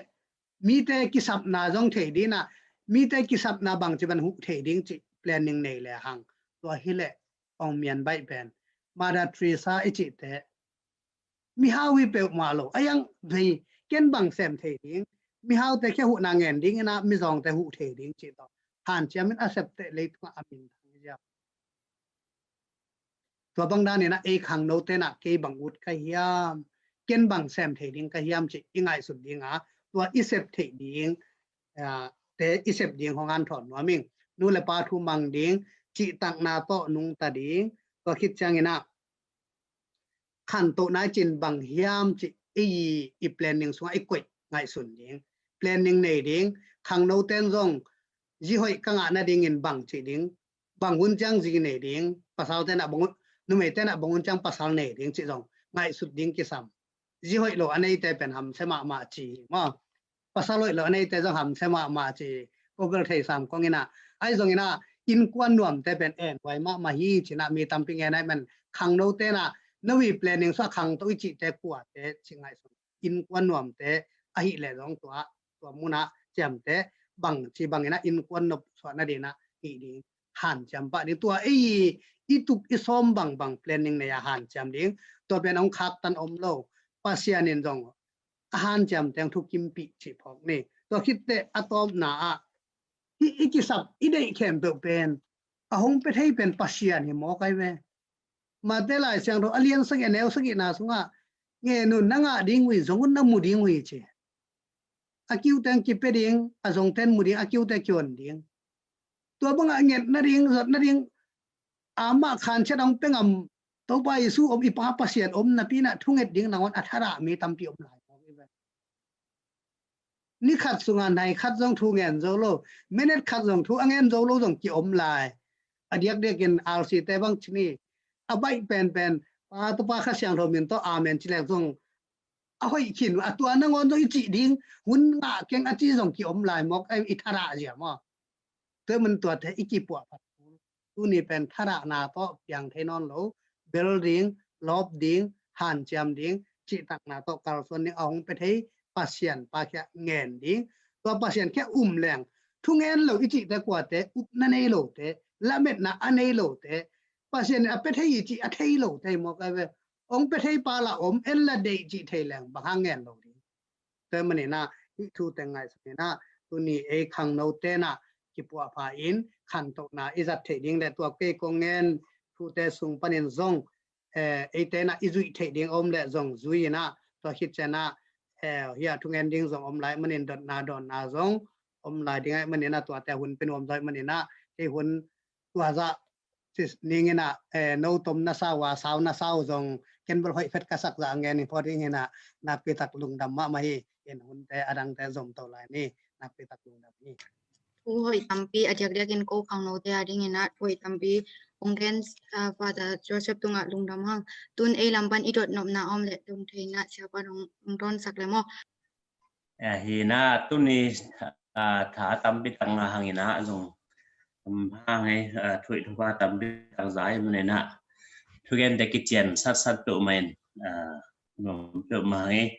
mite kisapna zong thei ding in ah, mite kisapna bang ci ban huh thei ding cih planning nei le hang. Tua hi leh ong mian baih pen Mother Teresa i cihte mihau hi peuhmah lo a iang vei ken bang sem thei ding, mihaute khia huhna ngen ding in ah mizawngte huh thei ding cih tawh hanciam in a septe leitungah a minthang hi ziau. Tua bang dan in ah ei khangnote in ah kei bang ut ka hiam, ken bang sem thei ding ka hiam cih i ngaihsut ding a, tua i sep theih ding, ah, te i sep ding hong hanthawn nuam ing. Nu le pa thu mang ding, cihtakna tawh nungta ding, tua khit ciangin ah khantohna i cin bang hiam cih i, i planning sungah i koih ngaihsun ding. Planning nei ding, khangnote in zong zi hoih ka ngah nadingin bang cih ding, bang hun ciang zi nei ding, pasalte in ah bang hun, numeite in ah bang hun ciang pasal nei ding cih zong ngaihsut ding kisam. Zi hoih lo a neite pen hamsia mahmah ci hi maw. Pasal hoih lo a neite zong hamsia mahmah ci hi. Ko bel thei sam kong in ah, ahi zongin ah innkuan nuamte pen en huai mahmah hi ci in ah mi tampi ngen ahi man khangnote in ah no i planning sungah khangto i cihte kuate ci ngaihsun. Innkuan nuamte ahih leh zong tua, tua munah ciamte bang ci bangin ah innkuan nop suah nading ah hih ding hanciam pah ding. Tua ei i tup i sawm bangbang planning nei a hanciam ding. Tua pen hong khaktan om lo. Pasian in zong a hanciam teng thukimpih cih phawk ni. Tua khit teh a tawpna ah hih i kisap i deih khempeuh pen a hong pia thei pen Pasian hi mawk ahi ve. Mate Lai Siangtho a lian sagih a neu sagihna sungah ngen un na ngah ding uh hi, zong un na mu ding uh hi ci. a kiu teng kipia ding, a zong ten mu ding, a kiu te kion ding. Tua bangah nget nading, zot nading, amah khan ciat a hong pia ngam, Topa Jesu om, i Pa Pasian om napi inah thunget ding nangawn a thadah mi tampi om lai. Ni khat sungah nai khat zong thu ngen zo lo, minute khat zong thu a ngen zo lo zong kiom lai. A diakdiakin R C te bang ci ni, a baih penpen, Pa, Topa, Kha Siangtho min tawh amen ci lek zong a hoih khin, a tua nangawn zong i cih ding hun ngah keng a ci zong kiom lai mawk, i thadah zia maw? Tua man tuate i kipuahphat. Tuni pen thadahna tawh piang thei nawn lo, bel ding, lawp ding, hanciam ding, cihtakna tawh kalsuan ding, a hong pia thei Pasian Pa kiang ngen ding. Tua Pasian kiang um leng, thu ngen lo i cihte kuate, upna nei lote, lametna a nei lote, Pasian a pia thei i cih a thei lote mawk ai ve. Hong pia thei pa la om, en la deih cih thei leng, bang hang ngen lo ding. Tua maninah hih thu teng ngaihsuninah tuni ei khangno tenah kipuahpha in khantohna i zat theih ding le tua kei kong ngen thute sung panin zong, eh, ei tenah i zuih theih ding a om le zong zui inah tua khit cianah, eh, hiah thungen ding zong om lai manin dotna dawnna zong om lai ding ai maninah tuate hun pe nuam zaw ai maninah kei hun tua zah sis ninginah, eh, no tom na sau a, sau na sau zong ken bel hoih phet ka sak zah a ngen in pawt inginah nakpitak lungdam mahmah hi. In hunte a dangte zom to lai ni, nakpitak lungdam hi. Thu hoih tampi a diakdiakin ko khangnote a dinginah thu hoih tampi hong gen, ah, Father Joseph tungah lungdam hang. Tun ei lam pan i dot nopna om le dong theinah siapa hong, hong dawnsak le maw? Eh, hinah tuni, ah, tha tampi tak ngah hanginah zong, um, hang hi, ah, thuih thupa tampi tak zai maninah thugente kician satsat peuh main, ah, nuam peuh mah hi.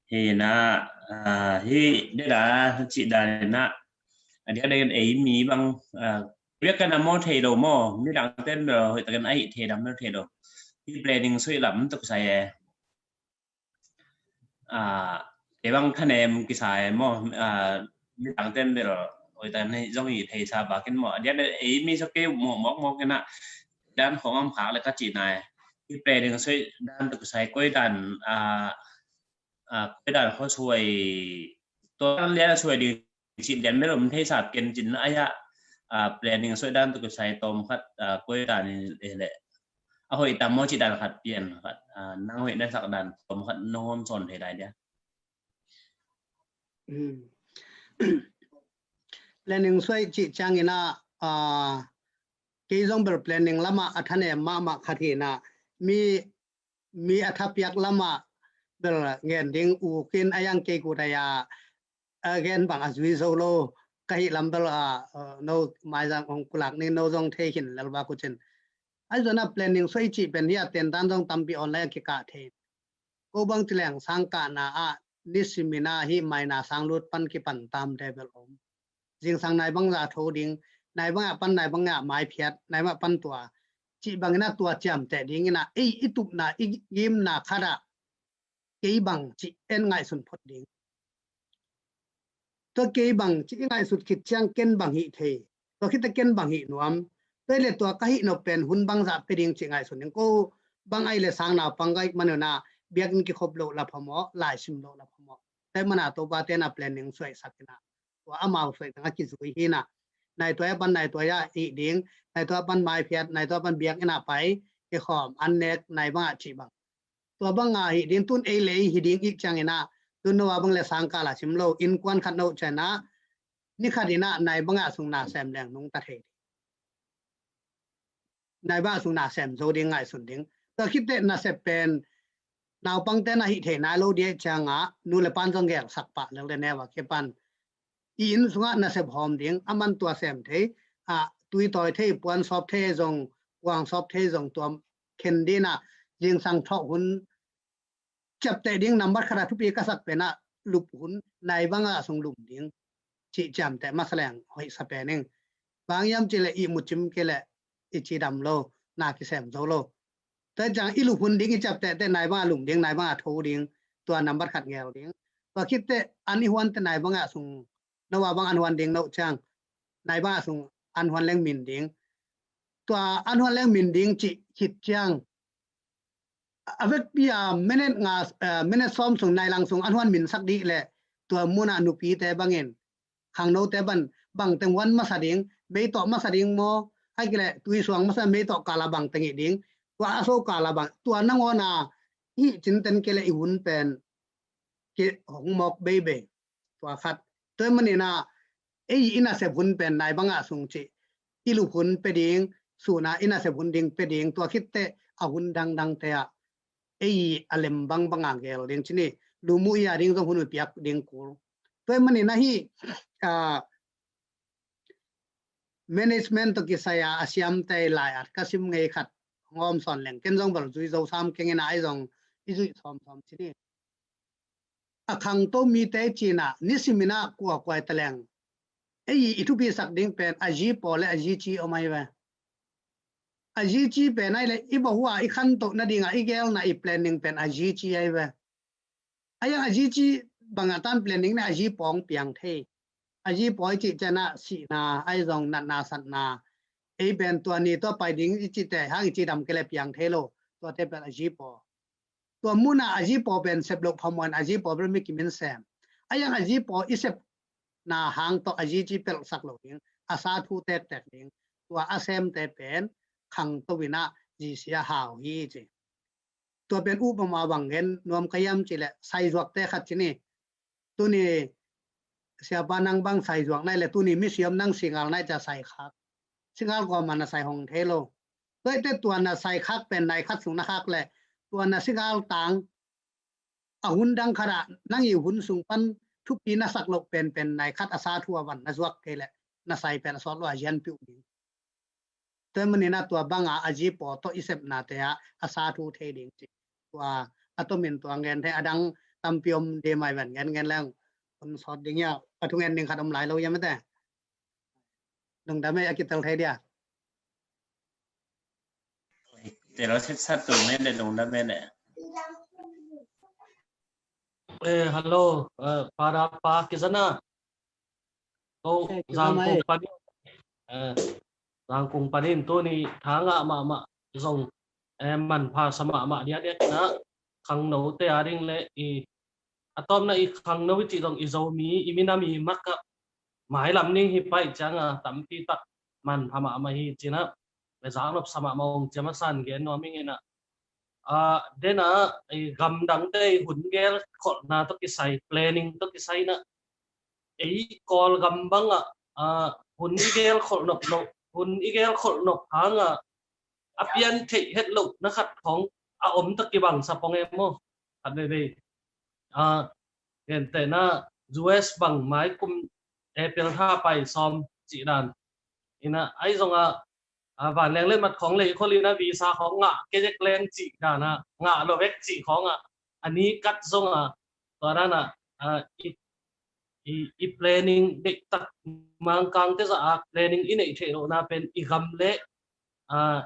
Hinah, ah, hi deda cih daninah a diakdiakin ei mi bang, ah, biak kan a maw thei lo maw, midang ten bel hoih takin a hih thei dam bel thei lo. Hi planning suih lam tuk sai e. Ah, kei bang thanem kisa e maw, ah, midang ten bel hoih takin zong hi theisa bakin maw. A diak ei mi sa kei mawk mawk mawk inah dan khong am khak le ka cih nai. Hi planning suai dan tuk sai koi dan, ah, ah, koi dan khuasuai, tua dan lian a suai ding cih lian bel om theisa ken cin a hiah, ah, planning suai dan tuk sai tawm khat, ah, koi dan in eh le a hoih tam maw cih dan khat pian khat, ah, nang hoih na sak dan tawm khat nong om sawn thei lai dia. Hmm. Planning suai cih cianginah, ah, kei zong bel planning lamah a thanem mahmah khat hinah mi, mi a thapiak lamah bel ngen ding ukin a yang kei kut a ya a gen bang a zui zo lo ka hih lam bel a, ah, no maizang hong kulak ni no zong thei hin lel ba kucin. Ai zona planning suai cih pen hi a tentan zong tampi online a kikah thei. Ko bang ci leng sang kahna ah nisiminah hih maina sang lut pan kipan tamte bel om. Zingsang nai bangzah tho ding, nai bangah pan nai bangah maiphiat, nai bangah pan tua cih banginah tua ciamteh dinginah ei i tupna i gimna khatah kei bang cih en ngaihsun phot ding. Tua kei bang cih i ngaihsut khit ciang ken bang hih thei. Tua khit teh ken bang hih nuam. Tua i le tua ka hih nop pen hun bangzah pia ding cih ngaihsun ding. Ko bang ai le sang naupang ka hih manunah biakinn kikhop loh la phamawh, laisim loh la phamawh. Tua i mana Topa tenah planning suaisak inah tua amau suai tangah kizui hinah. Nai tua a pan nai tua a hih ding, nai tua a pan maiphiat, nai tua a pan biakinnah pai, kikhawm, an nek, nai bangah cih bang. Tua bangah hih ding tun ei le ei hi ding ih cianginah tun no a bang le sangkala sim lo, innkuan khat no cianah ni khat inah nai bangah sung na sem leng nungta thei ding. Nai bangah sung na sem zo ding ngaihsun ding. Tua khit teh nasep pen naupang tenah hih thei nai lo ding ih ciangah nu le pan zong gelsak pah lel le neu a kipan i inn sungah nasep hawm ding, a man tua sem thei, ah, tui tawi thei, puan sawp thei zong, kuang sawp thei zong tua khen dinah zingsang thawh hun ciapteh ding nambat khatah thupi ka sak penah lup hun nai bangah sung lum ding cih ciamteh masa leng hoihsa pen ing. Bang hiam cih leh ihmu cim kei leh i cidam lo, na kisem zo lo. Tua ciang i lup hun ding i ciapteh teh nai bangah lum ding, nai bangah tho ding, tua nambat khat ngel ding. Tua khit teh an i huan teh nai bangah sung no a bang an huan ding no ciang nai bangah sung an huan leng min ding. Tua an huan leng min ding cih khit ciang a vekpi a minute nga, eh, minute sawm sung nai lang sung an huan min sak dih leh tua munah nupite bangin, khangnote ban bangteng huan masa ding, mei tawh masa ding maw, hai kile tui suang masa mei tawh kala bangteng ih ding, tua a so kala bang, tua nangawna i cinten kile i hun pen ki hong mawk beibei. Tua khat. Tua maninah ei i nasep hun pen nai bangah sung cih, i lup hun pe ding, suna i nasep hun ding pe ding, tua khitte a hun dangdangte ah ei a lem bang banga gel ding cini, lumu i a ding zong hun piak ding kul. Tua maninah hi, ah, management tawh kisai a a siamte lai at ka sim ngei khat ngawm sawn leng ken zong bel zui zo sam keng ina ai zong i zuih sawmsawm cini. A khangto mite cina nisiminah kuakuai taleng ei i thupisak ding pen a zi paw le a zi ci om ai ve. A zi ci pen ai le i bahua i khantoh nadinga i gelna i planning pen a zi ci ai ve. A yang a zi ci bangah tan planning na a zi pawng piang thei. A zi paw i cih cianah sihna ai zong natna satna ei pen tua ni tua pai ding i cihte hang i ci dam kele piang thei lo. Tuate pen a zi paw. Tua munah a zi paw pen sep loh phamawin a zi paw pen mi kimin sem. A yang a zi paw i sepna hang tawh a zi ci pelhsak lo ding, a sa thu tektek ding. Tua a semte pen khangto inah zi sia hau hi ci. Tua pen upama bang gen nuam ka hiam cileh saizuakte khat cini. Tuni siapa nang bang saizuak nai le tuni misiam nang singal nai ca saikhak. Singal kua mana sai hong thei lo. Tuaite tua na saikhak pen nai khat sung na khak le tua na singal tang a hun dang khatah nang i hun sung pan thupi na sak loh penpen nai khat a sa thu a van na zuak kei le na sai pen a sawt lo a zian piuh ding. Tua maninah tua banga a zi paw tawh i sepnate ah a sa thu thei ding ci. Tua a tomin tua ngen thei a dang tampi om de mai ven ngen ngen leng hun sawt ding ia a thu ngen ding khat om lai lo ia mate. Lungdam ei a kitel thei dia. Te lo sipsat tu mene lungdam mene. Eh, hello, eh, para pa kisana. Ko Zangkong panin, eh, Zangkong panin tuni thangah mahmah zong, eh, manpha sa mahmah diakdiak inah khangnote a ding le i a tawmna i khangno i cih zong i Zomi i minam i makah mailam ning hi paih cianga tampi tak manpha mahmah hi cinah. Zaknop sa mahmah ong cia masa in gen nuam ing inah. Ah, denah ei gamdangte ei hun gel kholhna tawh kisai planning tawh kisai inah ei Kawlgam bangah, ah, hun i gel kholh nop loh, hun i gel kholh nop hangah a pian theih het loh na khat khong a om tawh kibangsa pong em maw? Khat veivei. Ah, gentehna U S bang mai kum April tha pai sawm cih dan inah ai zongah a vanleng letmat khawng lei khol inah visa khawng ngah kei zek leng cih danah ngah lo vek cih khawngah a ni kat zongah tua danah, ah, i, i, i planning deihtak Mangkangte zah a planning i neih theih lohna pen i gam le, ah,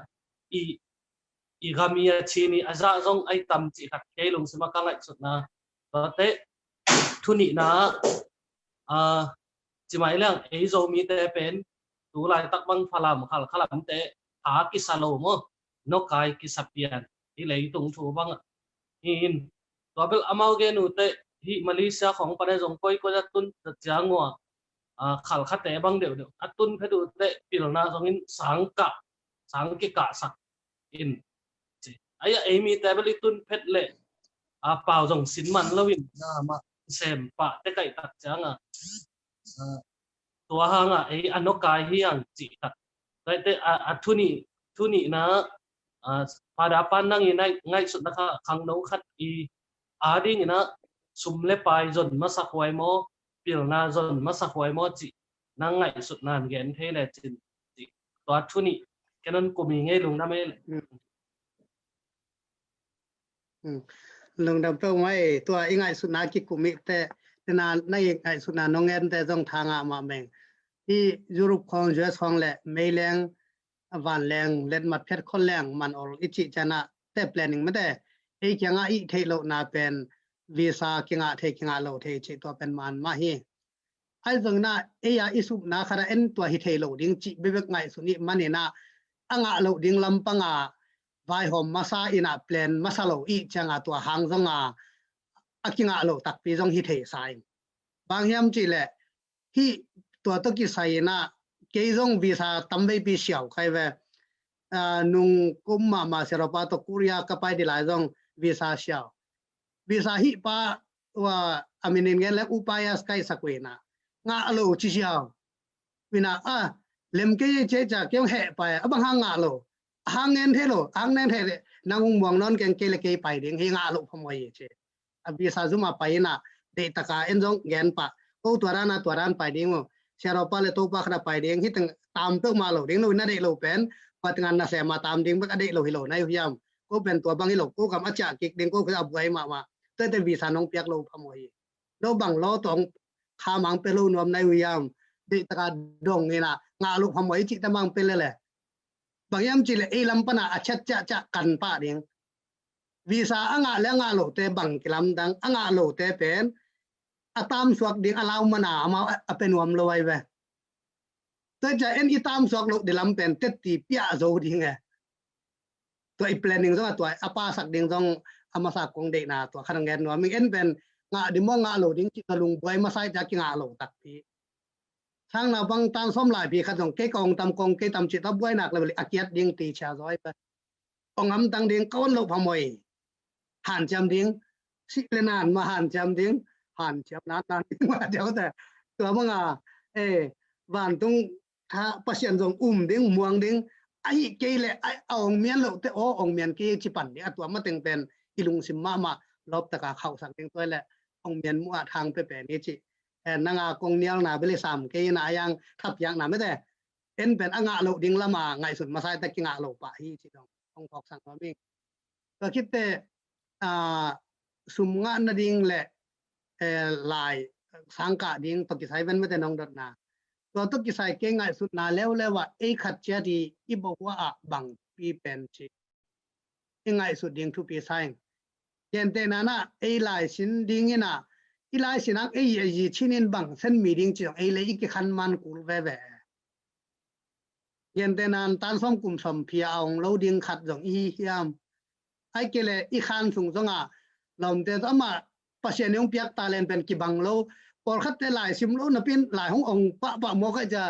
i, i gam i a chin i a zah zong ai tam cih khat kei lungsima ka ngaihsutna. Tuate thunihna ah, cimai liang ei Zomite pen tu laitak bang Falam Khalkha lamte ha kisa lo maw, nawkai kisa pian hi leitung thu bangah hi in. Tua bel amau gen uhte hi Malaysia khong pane zong koikoi a tun ta ciang ua, ah, Khalkhate bang deuhdeuh a tun phet uhte pilna zongin sang kah, sang kikahsak in ci. Ai a ei mite bel i tun phet le a pau zong sin man loin na mah sem pah te kaihtak cianga, ah, tua hanga ei a nawkai hi ang cih tak. Tuaite a, a thuni, thunihna, ah, Father Pan nang i nai, ngaihsutna kha khangno khat i a dingina sum le pai zon masa huai maw, pilna zon masa huai maw cih nang ngaihsutna in gen thei le cin cih. Tua thunih kenon kumi ngei lungdam ei le. Lungdam peuh mai, tua i ngaihsutna kikum ih teh, tena na i ngaihsutna nong en teh zong thangah mah meng. I Europe khong, U S khong le meileng, vanleng, letmat phet khol leng, man ol i cih cianah teh planning mate. Ei kiangah i theih lohna pen visa kingah thei, kingah lo thei cih tua pen man mah hi. Ahi zongin ah ei a i supna khat ah en tua hi thei lo ding cih bekbek ngaihsun ih manin ah a ngah loh ding lampang ah vaihawm masa in ah plan masa lo ih ciang ah tua hang zong ah a kingah lo takpi zong hi thei sa in. Bang hiam cih leh hih tua tawh kisai inah kei zong visa tamveipi siau khai ve. Nung kum mahmah siaropa tawh Korea ka pai dih lai zong visa siau. Visa hih pa a minin gen leng Upaya Sky sak uh inah ngah lo ci siau. Inah a lem kei ei ci ei cia kei hong heh pai a bang hang ngah lo. A hang ngen thei lo, a hang ngen thei leh nang hong muang nawn keng kei le kei pai ding hi ngah lo phamawh hi ci. A visa zum a pai inah deihtaka en zong gen pah ko tua dan a tua dan pai ding uh. Siaropa le Topa khat a pai ding hi teng tam peuhmah lo ding lo inah deih lo pen tua tengah nasem a tam ding bek a deih lo hi lo nai uh hiam. Ko pen tua bang hi lo ko kam a ciah kik ding ko khat a buai mahmah. Tuate visa nong piak lo phamawh hi. Lo bang lo tawng kha mang pe lo nuam nai uh hiam. Deihtaka dong inah ngah lo phamawh hi cihte mang pe lele. Bang hiam cih leh ei lam pana a chat ciahciah kan pah ding. Visa a ngah le a ngah lote bang kilamdang a ngah lote pen a tamsuak ding a lau mana amau a pe nuam lo ai ve. Tua cia en i tamsuak loh dih lam pen tetti piah zo ding e. Tua i planning zong a tua a pasak ding zong a masa kong deihna tua khat a ngen nuam ing en pen ngah dih maw ngah lo ding cih tua lungbuai masa i cia kingah lo takpi. Sangna bang tan sawm lai pi khat zong kei ka ong tam kong kei tam cih ta buai nak le a kiat ding ti cia zawi pe. Ong amtang ding ka on lo phamawh. Hanciam ding sih le nan ma hanciam ding hanciam nan nan ding ma deuh te. Tua banga e vantung tha Pasian zong um ding muang ding ahi kei le a ong mian lo te aw ong mian kei ci pan ding a tua mateng pen i lungsim mahmah lawptaka khauhsak ding tua le ong mian muh a thang pe pen i ci. Nanga kong nialna beli sam kei na ayang thapiakna mete en pen a ngah lo ding lama ngaihsun masai ta kingah lo pah hi ci dong hong phawk sang nuam ing. Tua khitte sum ngah nading le lai sangkah ding tawh kisai ven mete nong dotna tua tawh kisai kei ngaihsutna leuleu ah ei khat ciat i i bawhua ah bangpi pen ci i ngaihsut ding thupi sa ing. Gentehna nah ei laisin ding inah i laisin ang ei a yi chinin bang sen mi ding ci zong ei le i kikhan man kul veve. Gentehna tan sawm kum sawm phia a ong lo ding khat zong i hi hiam. Ai kei le i khan sung zonga lawmte tawh amah Pasian i hong piak talent pen kibang lo. Pawlkhatte lai sim lo napin lai hong ong pahpah mawk ai cia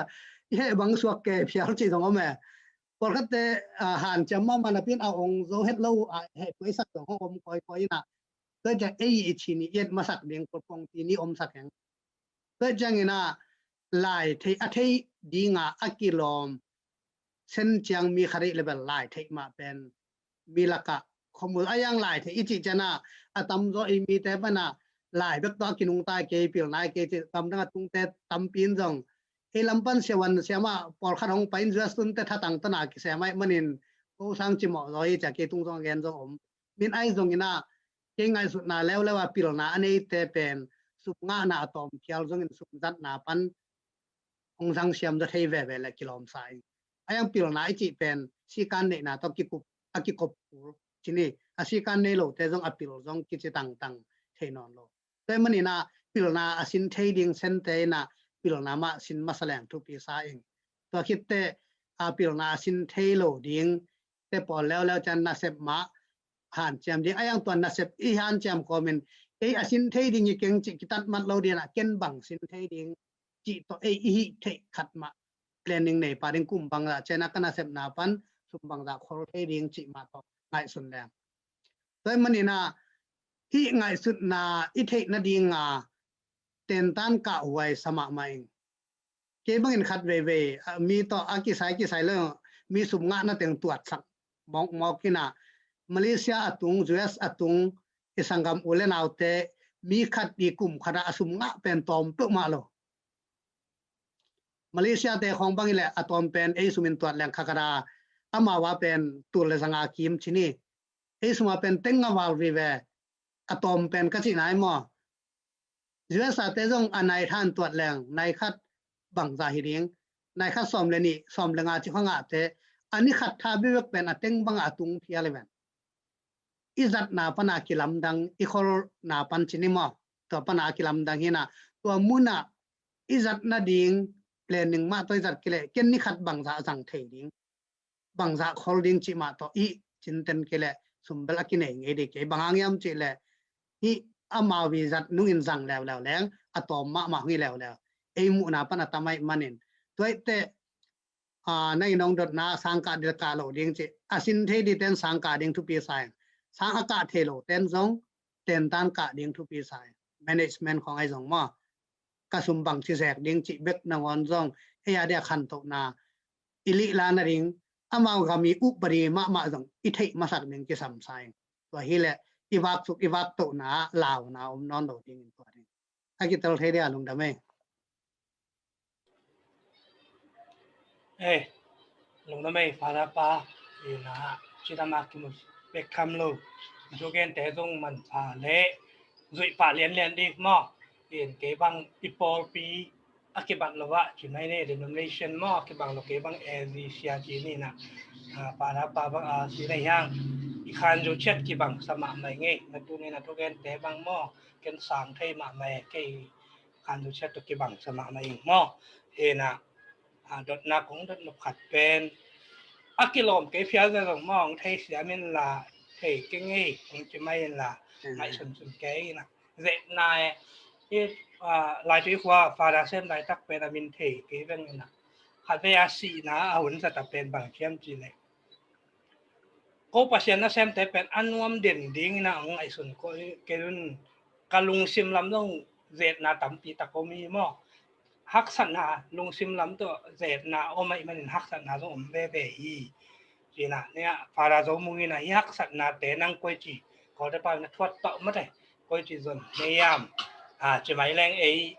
i heh bang suak ke phial ci zong om e. Pawlkhatte hanciam mahmah napin a ong zo het lo a heh puaisak zong hong om kawikawi inah. Tua cia ei i chin i et masak ding pawlpawng ti ni omsak heng. Tua cianginah lai thei a thei dinga a kilawm sen ciang mi khat i level lai thei mah pen mi lakah khomul a yang lai thei i cih cianah a tamzaw i mite pana lai bek tawh a kinungtai kei pilnai kei cih tamdang a tungte tampi in zong ei lampan siawan siamah pawlkhat hong pai in zuastunte thatang tana kisem aih manin ko sang cimawh zaw i cia kei tung zong a gen zong om. Min ai zonginah kei ngaihsutna leuleu a pilna a neite pen sum ngahna a tawm phial zongin sum zatna pan hong zangsiam zaw thei veve le kilawmsa ing. A yang pilna i cih pen sikan neihna tawh kikup a kikop kul cini a sikan nei lote zong a pil zong kici tangtang thei nawn lo. Tua maninah pilna a sin thei ding sente inah pilna mah sin masa leng thupi sa ing. Tua khitte a pilna a sin thei lo ding te pawl leuleu cian nasep mah hanciam ding a yang tua nasep i hanciam kawmin ei a sin thei ding i keng cih kitat mat lo dinah ken bang sin thei ding cih tawh ei i hih theih khat mah planning nei pah ding kum bangzah cianah ka nasepna pan sum bangzah khol thei ding cih mah tawh ngaihsun leng. Tua maninah hih ngaihsutna i theih nadinga tentan kahhuai sa mahmah ing. Kei bangin khat veivei mi tawh a kisai kisai lo mi sum ngahna teng tuatsak mawkmawk inah Malaysia a tung, U S a tung i sanggam u le naute mi khat i kum khatah a sum ngah pen tawm peuhmah lo. Malaysia te khawng bangin le a tawm pen ei sumin tuat leng kha khatah amau a pen tul le zanga kim cini ei suma pen teng nga val vive a tawm pen ka cih nai maw? U S A te zong a nai than tuat leng nai khat bangzah hi ding, nai khat sawm le nih sawm le nga ci kha ngahte a ni khat tha bibek pen a teng bangah a tung phial i ven. I zatna pana kilamdang i kholna pan cini maw? Tua pana kilamdang hinah tua munah i zat nading planning mah tawh i zat kileh ken ni khat bangzah zang thei ding, bangzah khol ding cih mah tawh i cinten kileh sumbel a kinei ngei dih kei. Bang hang hiam cihleh hih amau i zat nungin zang leuleu leng a tawm mahmah hong hi leuleu. Ei muhna pan a tam ahih manin. Tua ahih teh, aa, na inn hong dotna sangkah ding kah loh ding ci. A sin thei dingten sangkah ding thupi sa ing. Sang a kah thei loten zong tentan kah ding thupi sa ing. Management khawng ahi zong maw. Ka sum bangci zek ding cih bek nangawn zong ei a dia khantohna i lihla nading amau gam i upadi mahmah zong i theih masak ding kisam sa ing. Tua hileh i vaksuk i vaktohna ah launa om nawn lo dingin tua ding. A kitel thei dia lungdam ei. Eh, lungdam ei, Father pa, ina, cidam a kimu pek tham lo. Thugente zong manpha le zuih pah lianlian ding maw. In kei bang i pawlpi a kibat lo ah, ci mai ni denomination maw, a kibang lo kei bang A Z C a ci ni na. Ah, Father pa bang a si nei hiang. I khan zo ciat kibang sa mahmah ngei. Na tu ni na thugente bang maw. Ken sang thei mahmah e, kei khan zo ciat tawh kibang sa mahmah ing maw. Ina, ah, dotna kong dot nop khat pen. A kilawm kei phial zong maw, hong thei siam in la, thei keng ei, hong ci mai in la, ngaihsun sun kei ina. Zetna e, i, ah, Lai Tui Khua, Father Sem laitak pen a min thei kei veng ina. Khat vei a sihna, a hun zat a pen bang thiam ci leh. Ko Pasian nasemte pen a nuam den dingin a hong ngaihsun ko kei un ka lungsim lam zong zetna tampi tak om hi maw. Haksatna lungsim lam tawh zetna om ahih manin haksatna zong om veve hi. Cina nia Father Zo Mung ina hi haksatnate nang koici kote pa na thuat tawh mate koici zon nei am. A, ci mai leng ei,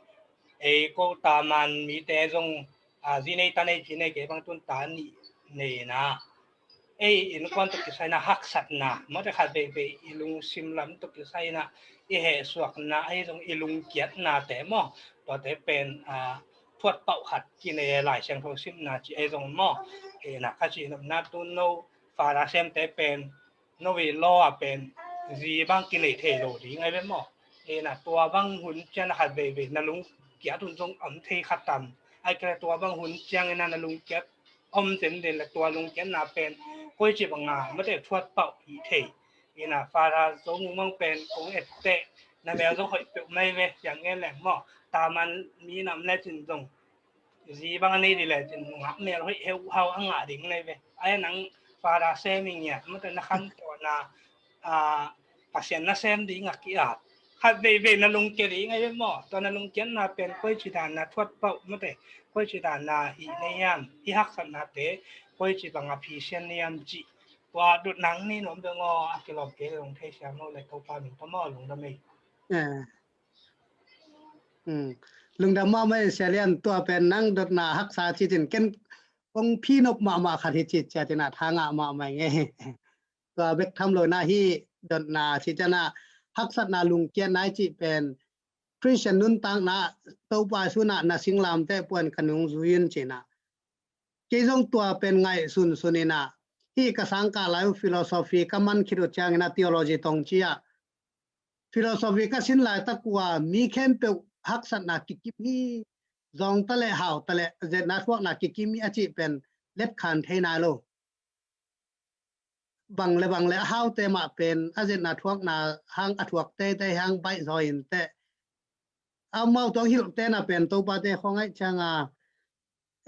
ei ko taman mite zong, a, zi nei ta nei ci nei kei bang tun ta nih nei na. Ei innkuan tawh kisai na haksatna, mawte khat veivei i lungsim lam tawh kisai na, i hehsuakna, ahi zong i lungkiatnate maw, tuate pen, a, thuat pauh khat kinei e Lai Siangtho simna ci ahi zong maw, e, na ka ci nopna tu no, Father Sem te pen, no i law a pen, zi bang kinei thei lo ding ahi ve maw, e, na tua bang hun ciang na khat veivei na lungkiat hun zong om thei khat tam, ahi kei leh tua bang hun ciangin na lungkiat om tenden le tua lungkiatna pen koici banga mate thuat pauh hi thei. Ina Father Zo Mung mang pen kong etteh na mel zong hoih peuh mai ve, siang ngen leng maw. Taman mi nam le cin zong zi bang a nei di le cin nungak mel hoih heu hau a ngah ding nei ve. Ai nang Father Sem i ngiat mate na khan tawhna, a, Pasian nasem ding a ki-at. Khat veivei na lungkia ding ahi ve maw. Tua na lungkiatna pen koici dan na thuat pauh mate, koici dan na hih nei hiam, hih haksatnate koici banga phisian nei hiam cih. Tua dot nang ni nuam dong aw, a kilawm kei lung thei siam lo le Topa min tawh maw lungdam ei. Eh. Hmm. Lungdam mahmah ei Sia Lian, tua pen nang dotna haksa cih cin ken kong phi nop mahmah khat hi cih ciat ina tha ngah mahmah ngei. Tua bek tham lo na hih dotna cih ciang a haksatna lungkiatna i cih pen Christian nuntakna Topa suna na singlamteh puan ka nung zui in cina. Kei zong tua pen ngaihsun sun ina hih ka sangkah lai uh philosophy ka man khit uh ciangina theology tong cia philosophy ka sin laitak uh a mi khempeuh haksatna kikim hi, zawngta le hauta le zetna thuakna kikim hi a cih pen letkhan thei nai lo. Bang le bang le a haute mah pen a zetna thuakna hang a thuak teitei hang baih zaw in teh. Amau tuang hilhte na pen Topate khawng aih cianga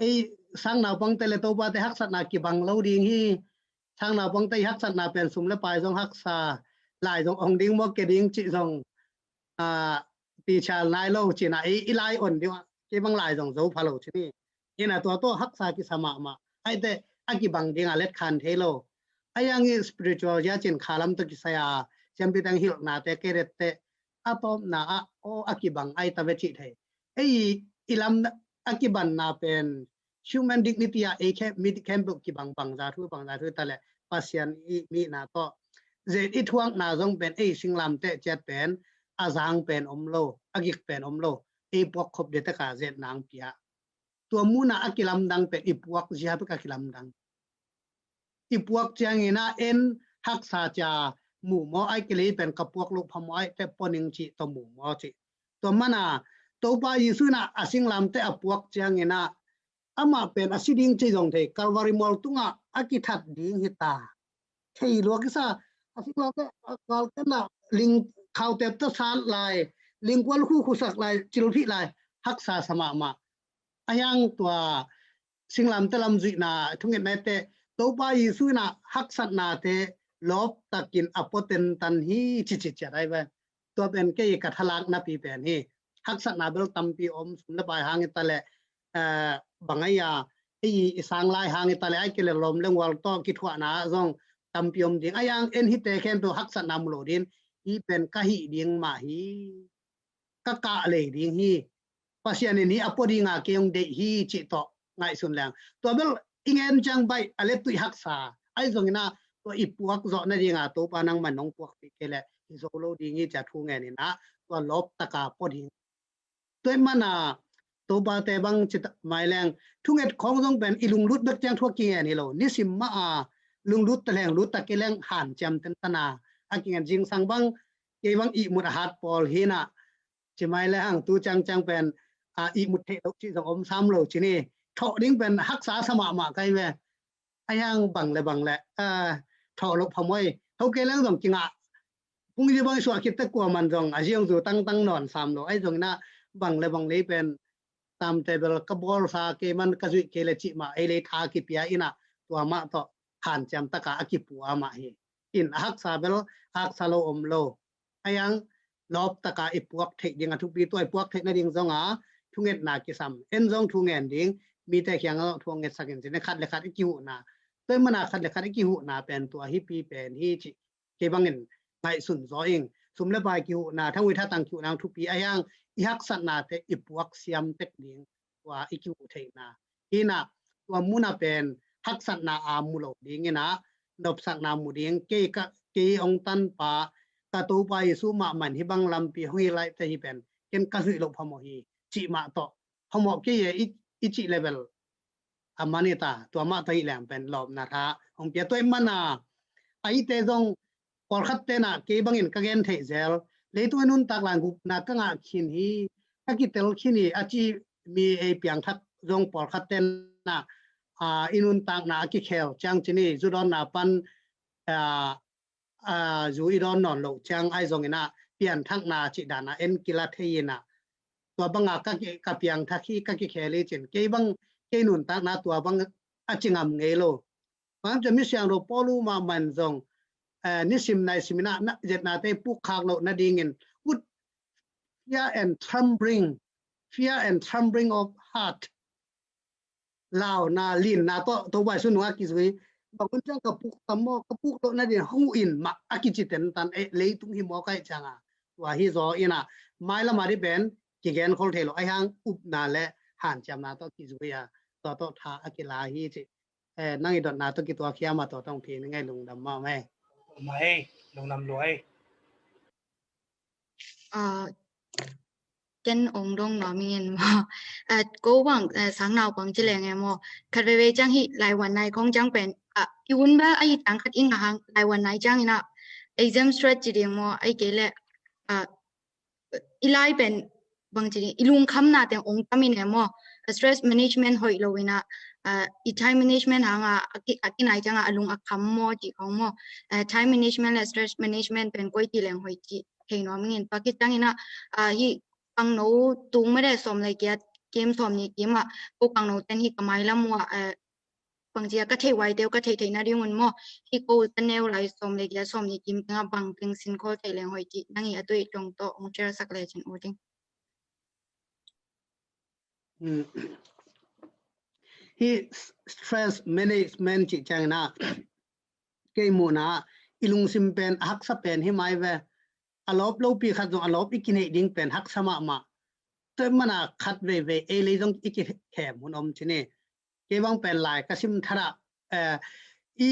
ei sang naupangte le Topate haksatna kibang lo ding hi. Sang naupangte i haksatna pen sum le pai zong haksa, lai zong ong ding maw ke ding cih zong, a, tichal nai lo cina i, i lai on ding, kei bang lai zong zo pha lo cini. Ina tua tawh haksa kisa mahmah. Aite a kibang dinga letkhan thei lo. A yang i spiritual ya cin khalam tawh kisai a siampi tang hilhnate kei dette a tawpna ah aw a kibang ai ta ve cih thei. Ei i lam a kibanna pen human dignity ah ei khe mi khempeuh kibang bangza thu bangza thu ta le Pasian i mihna tawh zet i thuakna zong pen ei singlamteh ciat pen a zang pen om lo, a gik pen om lo, ei puak khop de teka zet nang pia. Tua muna a kilamdang pen i puak zia bek a kilamdang. I puak ciangina en haksa cia mu maw ai kilei pen ka puak loh pha maw ai te poning cih tawh mu maw cih. Tua mana Topa Jesu na a singlamteh a puak ciangina amah pen a si ding cih zong thei Calvary mual tungah a kithat ding hita. Thei lua kisa a singlamteh a kalkena ling khautep ta sat lai lingkual khu khusak lai, cilphih lai, haksa sa mahmah. A hiang tua singlamte lam zuihna thungetna te, Topa Jesu in ah haksatnate lawp takin a pua tentan hi, ci ci ciat ai ve. Tua pen kei ka thalak napi pen hi. Haksatna bel tampi om, sum le pai hang hi ta leh, eh, bang ai a, ei i sang lai hang hi ta leh, ai kei leh lawm le ngual tawh kithuahna zong tampi om ding. A hiang en hite khempeuh haksatna mu lo ding, hih pen ka hih ding mah hi. Ka kah lei ding hi. Pasian in hih a pua dinga kei hong deih hi cih tawh ngaihsun leng. Tua bel i ngen ciang baih a leh tuih haksa. Ahi zongin ah tua i puak zawh nadinga Topa nangman nong puakpih kei leh hi zo lo ding hi ci-a thu ngen in ah tua lawp taka pua ding. Tua ahih manin ah Topate bang ci ta mai leng thunget khawng zong pen i lunglut bek ciang thu a kingen hi lo. Nisim mah a lunglut ta leng, lut ta kei leng hanciam tentan a a kingen. Zingsang bang kei bang ihmut a hat pawl hi in ah ci mai leng tu ciangciang pen, a, ihmut theih loh cih zong om sam lo ci ni. Thawh ding pen haksa sa mahmah ka hi ve. A hiang bang le bang le, a, thawh loh phamawh. Thawh kei leng zong kingah. Phung hi bang suah khit teh kuaman zong a ziang zu tangtang nawn sam lo. Ahi zongin ah bang le bang le pen tamte bel ka bawlsa, kei man ka zuih kei leh cih mah ei lei tha kipia in ah tua mah tawh hanciam taka a kipua mah hi. In a haksa bel haksa lo om lo. A hiang lawp taka i puak theih ding a thupi, tua i puak theih nading zonga thungetna kisam. En zong thu ngen ding, mite kiang zong thu ngetsak in ci ni, khat le khat i kihuhna. Tua ahih manin ah khat le khat i kihuhna pen tua hi pi pen hi ci. Kei bangin ngaihsun zaw ing. Sum le pai kihuhna, thangui thatang kihuhna thupi a hiang i haksatnate i puak siam tek ding tua i kihuh theihna. Hi in ah tua mun ah pen haksatna a mu lo ding in ah nopsakna mu ding, kei ka, kei hong tanpa ka Topa Jesu mahmah in hih bang lampi hong hilh lai teh hih pen ken ka zuih loh phamawh hi cih mah tawh phamawh kei e i, i cih level a man hi ta, tua mah tawh hih leng pen lawpna tha hong pia. Tua ahih manin ah a hihte zong pawlkhat ten ah kei bangin ka gen theih zel, leitung a nuntak lai gupna ka ngah khin hi, ka kitel khin hi a ci mi ei piangthak zong pawlkhat ten ah, a, i nuntakna a kikhel ciang ci ni, zu dawnna pan, a, a, zu i dawn nawn loh ciang ahi zongin ah pianthakna cih dan ah en kila thei in ah tua banga ka ki, ka piangthak hi, ka kikhel hi cin kei bang kei nuntakna tua bang a ci ngam ngei lo. Bang ci mi siangtho Paul mahmah in zong, eh, nisim naisim in ah na, zetnate pukkhak loh nadingin ut fear and trembling, fear and trembling of heart. Launa, linna tawh, Topa Jesu nungah kizui. Bang hun ciang ka puk tam maw, ka puk loh nading hong uh in mah a kici tentan, eh, leitung hi maw ka hih ciangin. Tua hi zaw in ah, mailam a ding pen kigen khol thei lo, a hiang upna le hanciamna tawh kizui a, tua tawh tha a kila hi ci. Eh, nang i dotna tawh kituak hiam a, tua tawh hong phi ning ei, lungdam mahmah ei. Lungdam lua ei. Ah, ken ong dong nuam ing maw. Ah, ko bang, eh, sang nau bang ci leng e maw. Khat veivei ciang hih laiwan nai khong ciang pen, ah, i un ba a hih tang khat i ngah hang laiwan nai ciangin ah exam stress ci ding maw, ahih kei leh, ah, i lai pen bang ci ding, i lungkhamna teng ong tam in e maw. Stress management hoih lo in ah, ah, i time management hang a, a ki, a kinai ciang a, a lung a kham maw ci khong maw. Ah, time management le stress management pen koi ci leng hoih ci thei nuam ing. Tua khit ciangin ah, ah, hih kangno tung mede sawm le giat kim, sawm nih kim ah, ko kangno ten hih ka mailam uh ah, eh, bangci a ka theih huaite uh ka theih theihna ding un maw. Hih ko ka neu lai sawm le giat, sawm nih kim teng ah bang teng sin khol theih leng hoih ci, nang i a tuih dong tawh hong share sak le cin u ding. Hmm. Hih stress management cih ciangin ah kei muhna ah i lungsim pen a haksa pen hi mai ve. A lawp lopi khat zong a lawp i kineih ding pen haksa mahmah. Tua ahih manin ah khat veivei ei lei zong i kikhem hun om ci ni. Kei bang pen lai ka sim thadah, eh, i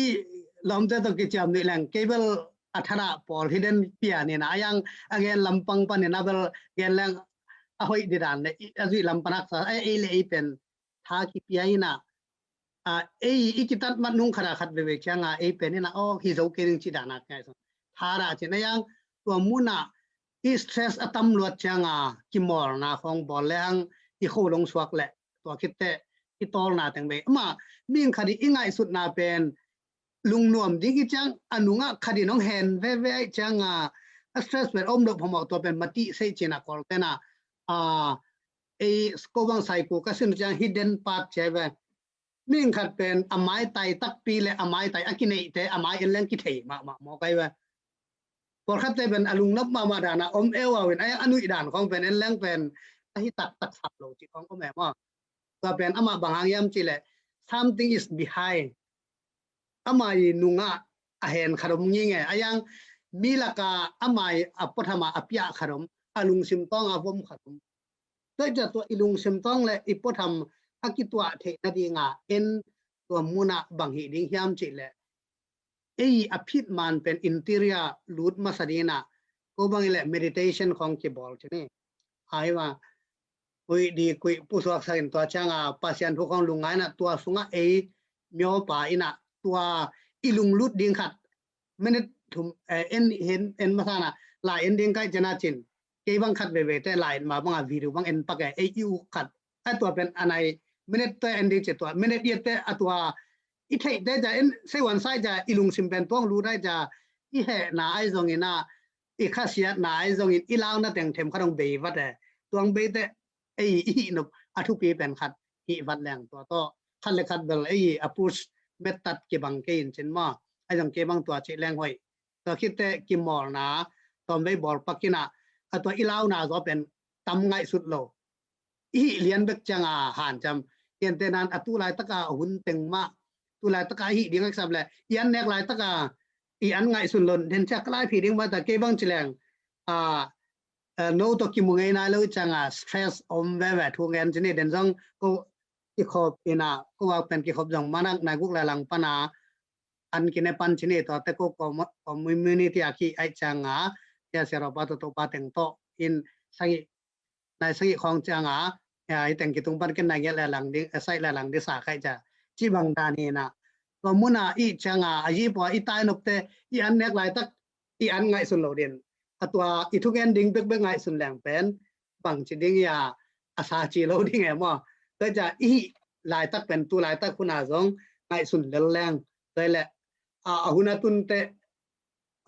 lawmte tawh kiciam nih leng kei bel a thadah pawl hi den pian in ah, a hiang a gen lampang panin a bel gen leng a hoih ding dan le, i, a zuih lam pan haksa, eh, ei le ei pen tha kipia in ah, ah, ei i kitat mat nung khat a khat veivei ciang a ei pen in ah, aw, hi zo kei ning ci dan a ngaihsun. Thadah cin a hiang tua mun ah i stress a tam luat ciang a kimawlna khong bawl le hang i kholong suak le tua khit teh i tawlna teng bei. Amah mihing khat i ngaihsutna pen lungnuam ding i ciang a nungah khat in hong hen veve ahih ciang a A stress pen om lo phamawh, tua pen matih sei cina kol tena, a, ei ko bang saiku ka sin ciang hidden part cia ve. Ming khat pen a maitai takpi le a maitai a kineihte a mai en leng kithei mahmah maw kai ve. Pawlkhatte pen a lungnop mahmah dana om eu au in a, a nuih dan khong pen en leng pen a hi taktak sam lo cih khong om e maw. Tua pen amah bang hang hiam cih leh something is behind. Amah i nungah a hen khat om nginge. A yang mi laka amah i a puathama a piah khat om, a lungsim tawnga vom khat om. Tua i tua i lungsim tawng le i puatham a kituah theih nadinga en tua munah bang hih ding hiam cih leh ei a phit man pen interior lut masa dingin ah ko bang i le meditation khong kibawl ci ni. Ai va kuih di kuih pusuak sakin tua cianga Pasian thu khong lungngaina tua sungah ei miopa ina tua i lunglut ding khat minute thum, eh, en, en, en masana lai en ding kai cina cin. Kei bang khat veve te lai ma banga video bang en pak e, ei i u khat. A tua pen anai minute te en ding ci tua minute iat te a tua i theih te ca en sei wan sai ca i lungsim pen tuang lu dai ca i hehna ai zongin a i khasiatna ai zongin i launa teng them kha dong bei vat e. Tuang bei te ei i hih nop a thupi pen khat hih vat leng tua tawh khat le khat bel ei a push mettat kibang kei in cin maw. Ai zong kei bang tua cih leng hoih. Tua khitte kimawlna tawmvei bawl pakinah a tua i launa zaw pen tam ngaihsut lo. I hih lian bek cianga hanciam. Kiantenan a tu laitaka a hun teng mah tu laitaka i hih ding a kisap le i an nek laitaka i an ngaihsun lon den ciak lai phi ding mata kei bang ci leng a, a, no tawh kimu ngei nai lo i cianga stress om veve thu ngen ci ni den zong ko kikhop ina ko wak pen kikhop zong manak nai guk le lang pana an kine pan ci ni tua te ko community a ki ai cianga tia sia ropa to topa teng to in sangi nai sangi khong cianga ya i teng kitung pan ken nai nge le lang ding sai le lang ding sa kai ca ci bang dan hi na tua muna i cianga a yi pua i tai nop te i an nek laitak i an ngaihsun lo din a tua i thungen ding bekbek ngaihsun leng pen bang ci ding ya a sa ci lo ding e maw. Tua ca i hih laitak pen tu laitak huna zong ngaihsun lel leng tua le a, a huna tun te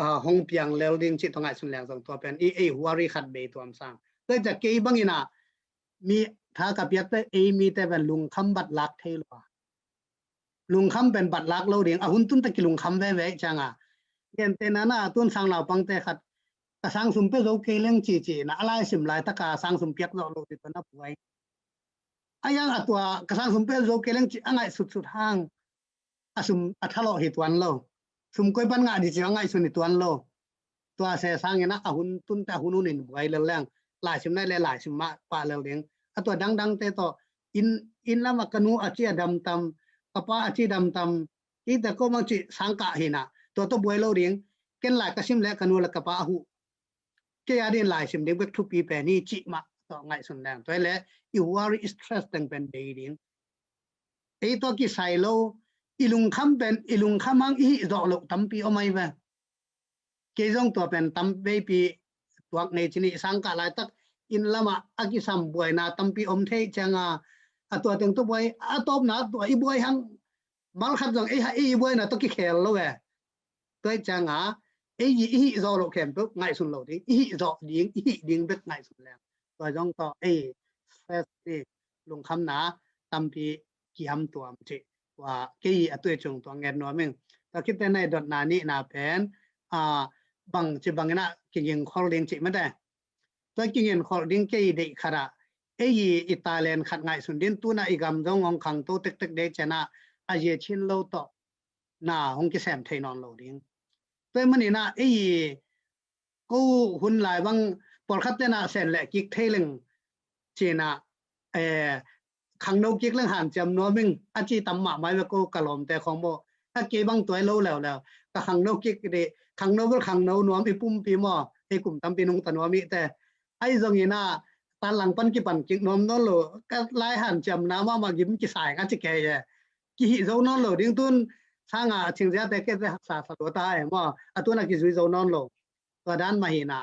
a, hong piang lel ding ci tua ngaihsun leng zong tua pen i ei huari khat bei tuam sang. Tua ca kei bangina mi tha ka piak te ei mi te pen lungkham bat lak thei lo a lungkham pen bat lak lo ding a hun tun ta kilungkham veve cianga. Nian te nana tun sang naupang te khat ka sang sum pe zo kei leng ci ci na a lai sim lai taka sang sum piak zo lo ti tua na puai. A yang a tua ka sang sum pe zo kei leng ci a ngaih sut sut hang a sum a thalo hi tuan lo. Sum koi pan ngah di ci a ngaih sun hi tuan lo. Tua se sangin a hun tun te a hun hun in buai lel leng lai sim nai le lai sim mah pah lel ding. A tua dangdang te tawh in, in lama ka nu a ci a dam tam ka pa a ci dam tam i te ko mang ci sang kah hina tua tawh buai lo ding. Ken lai ka sim le ka nu le ka pa a huh kei a din lai sim ding bek thupi pen hi ci mah tawh ngaihsun leng tua le i worry stress teng pen bei ding. Ei tua kisai lo i lungkham pen i lungkham hang i hih zawh loh tampi om ai ve. Kei zong tua pen tam veipi tuak nei ci ni sang kah laitak in lama a kisam buaina tampi om thei cianga a tua teng tua buai a tawpna tua i buai hang mal khat zong ei ha ei buaina tawh kikhel lo e. Tua cianga ei i hih zawh loh khempeuh ngaihsun lo ding i hih zawh ding i hih ding bek ngaihsun leng tua zong tawh ei stress ni lungkhamna tampi kiam tuam ci tua kei a tui cung tua nget nuam ing. Tua khitte nei dotna nihna pen a bang ci bangina kiging khol ding ci mate. Tua kingen khol ding kei deih khata ei i talent khat ngaihsun din tuna i gam zong hong khangto tektek dei ciana a zia chin lo tawh na hong kisem thei nawn lo ding. Tua manina ei ko hun lai bang pawlkhat tena sen le kik thei leng cina eh, khangno kik leng hanciam nuam ing a ci tam mahmai ve ko ka lawmte khong maw. A kei bang tuai lo leuleu ka khangno kik di khangno bel khangno nuam i pumpi maw ei kum tampi nungta nuam i te. Ai zongina tan lang pan kipan kik nuam nawn lo ka lai hanciamna mahmah gim kisai nga ci kei e. Kihih zo nawn lo ding tun sanga chingziate kete haksa sa lo ta e maw a tuna kizui zo nawn lo. Tua dan mah hina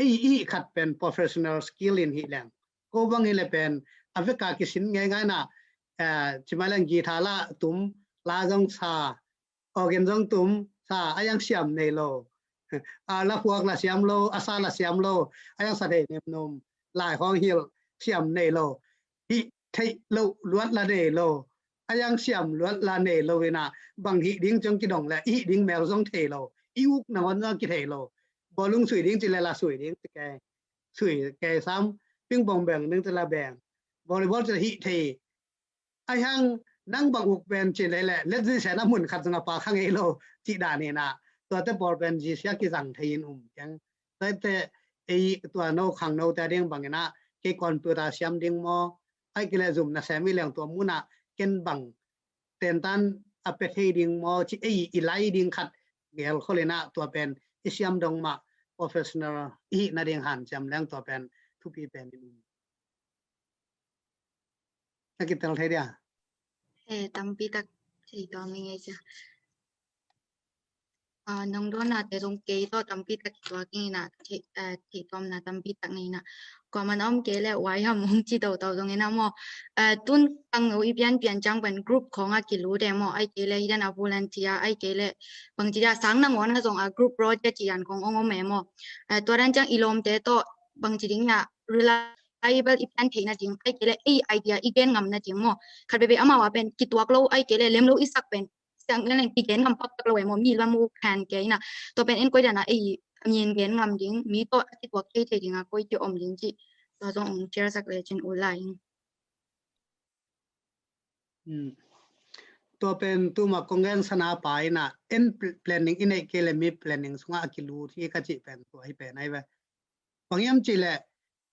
ei i khat pen professional skill in hi leng ko bang hi le pen a veka kisin ngeingaina eh, cimai leng guitar la tum la zong sa organ zong tum sa a yang siam nei lo A la phuak la siam lo, a sa la siam lo, a yang sa thei nemnom, lai khawng hilh siam nei lo, hih theih loh luat la nei lo, a yang siam luat la nei lo inah, bang hih ding ciang kidong le i hih ding mel zong thei lo, i uk nangawn zong kithei lo. Bawlung sui ding ci le la sui ding ci kei, sui kei sam, pingpong beng ding ci la beng, volleyball ci le hih thei. Ahi hang nang bang uk pen ci le le, let zisen a mun khat zong a pa kha ngei lo cih dan inah, tuate pawl pen zisia kizang thei in um keng. Tuate ei tua no khangnote a ding bang inah, kei computer siam ding maw, ai kei le zum nasem i leng tua munah ken bang tentan a pe thei ding maw ci ei i lai ding khat gel khol inah, tua pen i siam dong mah professional i hih nading hanciam leng tua pen thupi pen in um. Na kitel thei dia? He, tampi tak thei tuam ing ei cia. Nong dawnna te zong kei tawh tampi tak kituak ing inah, thei tuamna tampi tak nei inah. Kuaman a om kei le wai ham hong ci toto zong inah maw. Tun kang no i pianpian ciang pen group khawng a kilut e maw, ai kei le hih dan a volunteer, ai kei le bangci dia sang nangawn a zong a group project ci dan khawng ong om e maw. Tua dan ciang i lawmte tawh bangci ding inah reliable i pian theihna ding, ai kei le ei idea i gen ngamna ding maw. Khat veve amau a pen kituak lo, ai kei le lem lo i sak pen siang leng leng kigen ngam pakpak lo e maw, mi lam uh khan kei inah. Tua pen en koi dana ei a min gen ngam ding, mi tawh a kituak kei thei dinga koi ki om ding cih tua zong ong share sak le cin ul lai ing. Tua pen tuma kong gen sana pa inah, en planning i neih kei le mi planning sungah a kilut hi ka cih pen tua hi pen ai ve. Bang hiam cih le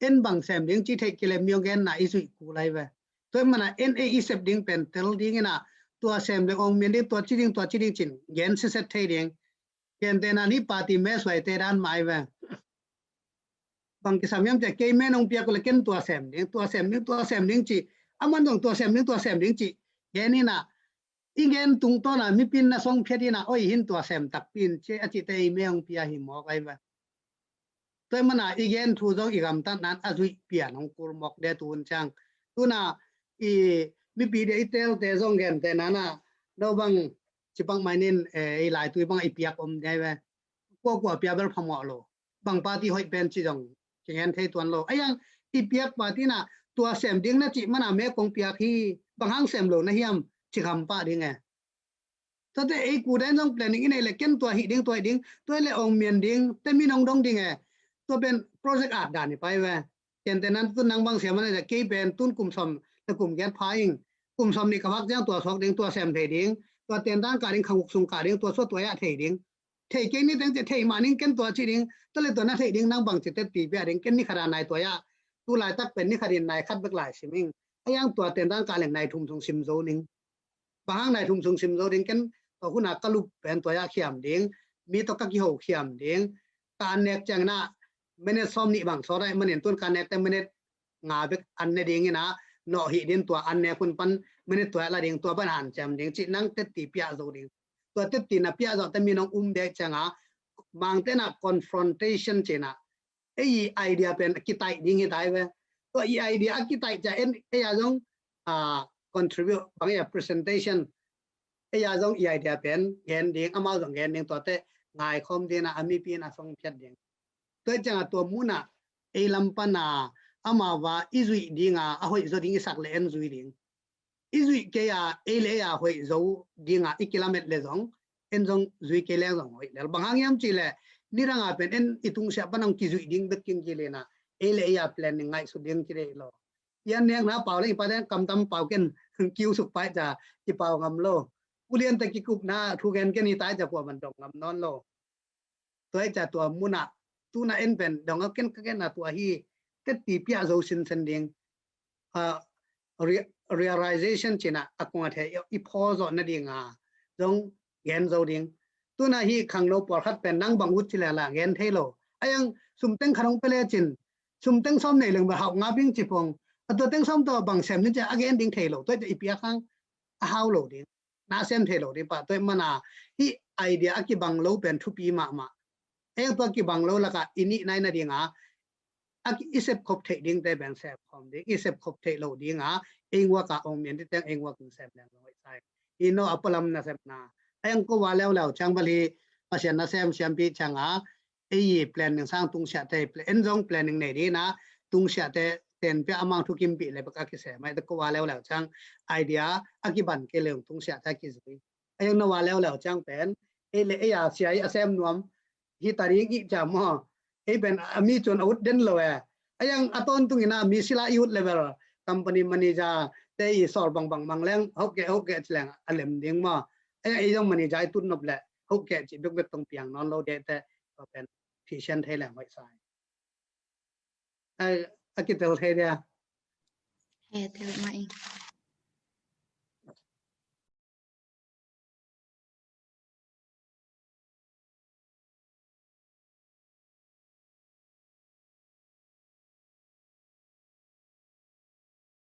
en bang sem ding ci theih kei le mi ong genna i zuih kul ai ve. Tua hi mana en ei i sep ding pen tel ding inah, tua sem le ong mian ding, tua ci ding, tua ci ding cin gen siset thei ding. Gentehna ni party me suaite dan mah ai ve. Bang kisam hiam cih kei me nong piak uh le ken tua sem ding, tua sem ding, tua sem ding ci, aman dong tua sem ding, tua sem ding ci gen inah, i gen tungtawna mipin na song phiat inah, oi hin tua sem takpi in ci a cihte ei me ong pia hi mawk ai ve. Tua hi mana i gen thu zong i gamtatnan a zuih pian hong kul mawk de tun ciang. Tuna i mipi de i telte zong gentehna na, no bang cipak mainin ei laitui bang i piak om de ai ve. Kuakua pia bel phamawh lo. Bang party hoih pen ci zong kingen thei tuan lo. Ai ang i piak party na tua sem ding na cih mana me kong piak hi, bang hang sem lo na hiam ci kham pah ding e. Tuate ei ku dan zong planning i neih le ken tua hih ding, tua hih ding, tua le ong mian ding te mi nong dong ding e. Tua pen project at dan i pai ve. Kente nan tun nang bang siam a neih le kei pen tun kum sawm le kum giat pha ing. Kum sawm nih ka vak ciang tua suak ding, tua sem thei ding, tua tentan kah ding, khanguk sung kah ding, tua suak tua yah thei ding. Thei kei ni teng cih thei mah ning ken tua ci ding, tua le tua na thei ding nang bang ci te ti pia ding, ken ni khat a nai tua yah. Tu laitak pen ni khat in nai khat bek lai sim ing. A yang tua tentan kah leng nai thum sung sim zo ning. Bang hang nai thum sung sim zo ding ken, tua hun a ka lup pen tua yah khiam ding, mi tawh ka kiho khiam ding, ka an nek ciang na, minute sawm nih bang sawt ai, manin tun ka an nek te minute nga bek an ne ding ina, nawh hih din tua an nek hun pan minute tua yah la ding, tua pan hanciam ding, cih nang tetti piah zo ding. Tua tetti na piah zawh te mi nong um dek ciang a, mangte na confrontation cih na, ei idea pen kitaih ding hi tai ve. Tua i idea a kitaih ciang en ei a zong contribute bang ei a presentation, ei a zong i idea pen gen ding, amau zong gen ding, tuate ngaikhawm ding a, a mipi in a song phiat ding. Tua ciang a tua mun a ei lam pan a amau va i zuih ding a, a hoih zaw ding i sak le en zui ding. I zuih kei a ei le ei a hoih zo ding a i kilamet le zong, en zong zui kei leng zong hoih lel. Bang hang hiam cih le nidang a pen en i tungsiah pan hong kizuih ding bek kin kilena, ei le ei a planning ngaihsut ding kidei lo. I an nek na pau le i pa ten kamtam pau ken kiu suk pai ca kipau ngam lo. Ulian te kikupna thu gen ken i tai ca kua man dong ngam nawn lo. Tua hi ca tua mun a tuna en pen dong a ken ka ken a tua hi, tetti piah zo sinsen ding. Realization cih na a kong a thei i phaw zawh nading a zong gen zo ding. Tuna hi khangno pawlkhat pen nang bang ut ci lala gen thei lo. A yang sum teng khat hong pia le cin, sum teng sawm nei leng bel hauh ngap ing ci pong. A tua teng sawm tawh bang sem ni ci a gen ding thei lo. Tua hi ca i piak hang a hau lo ding. Na sem thei lo ding pah. Tua hi mana hih idea a kibang lo pen thupi mahmah. Ei tua kibang lo laka i nih nai nading a, a ki i sep khop theih ding te pen sep khom ding, i sep khop theih lo ding a, ei nguak a ong mian ti teng ei nguak in sem leng lo i sai. I no a palam na sem na. Ei ang ko wa leu leu ciang bal hi, Pasian na sem siampi cianga ei planning sang tungsiahte, en zong planning nei dina tungsiahte tenpia amang thukimpih le bek a kisem ai te ko a leuleu ciang idea a kiban kei leung tungsiahte a kizui. Ayang na wa leuleu ciang pen ei le ei a sia i a sem nuam hi ta ding i cia maw? Ei pen a mi cun a ut den lo e. Ayang a tawntung ina mi sila i ut level company manager te i sawl bangbang mang leng hokeh hokeh ci leng a lem ding maw? Ayang ei zong manager i tut nop le hokeh ci bekbek tong piang nawn lo deh te pen phisian thei leng hoih sai. A kitel thei dia. He tel mai.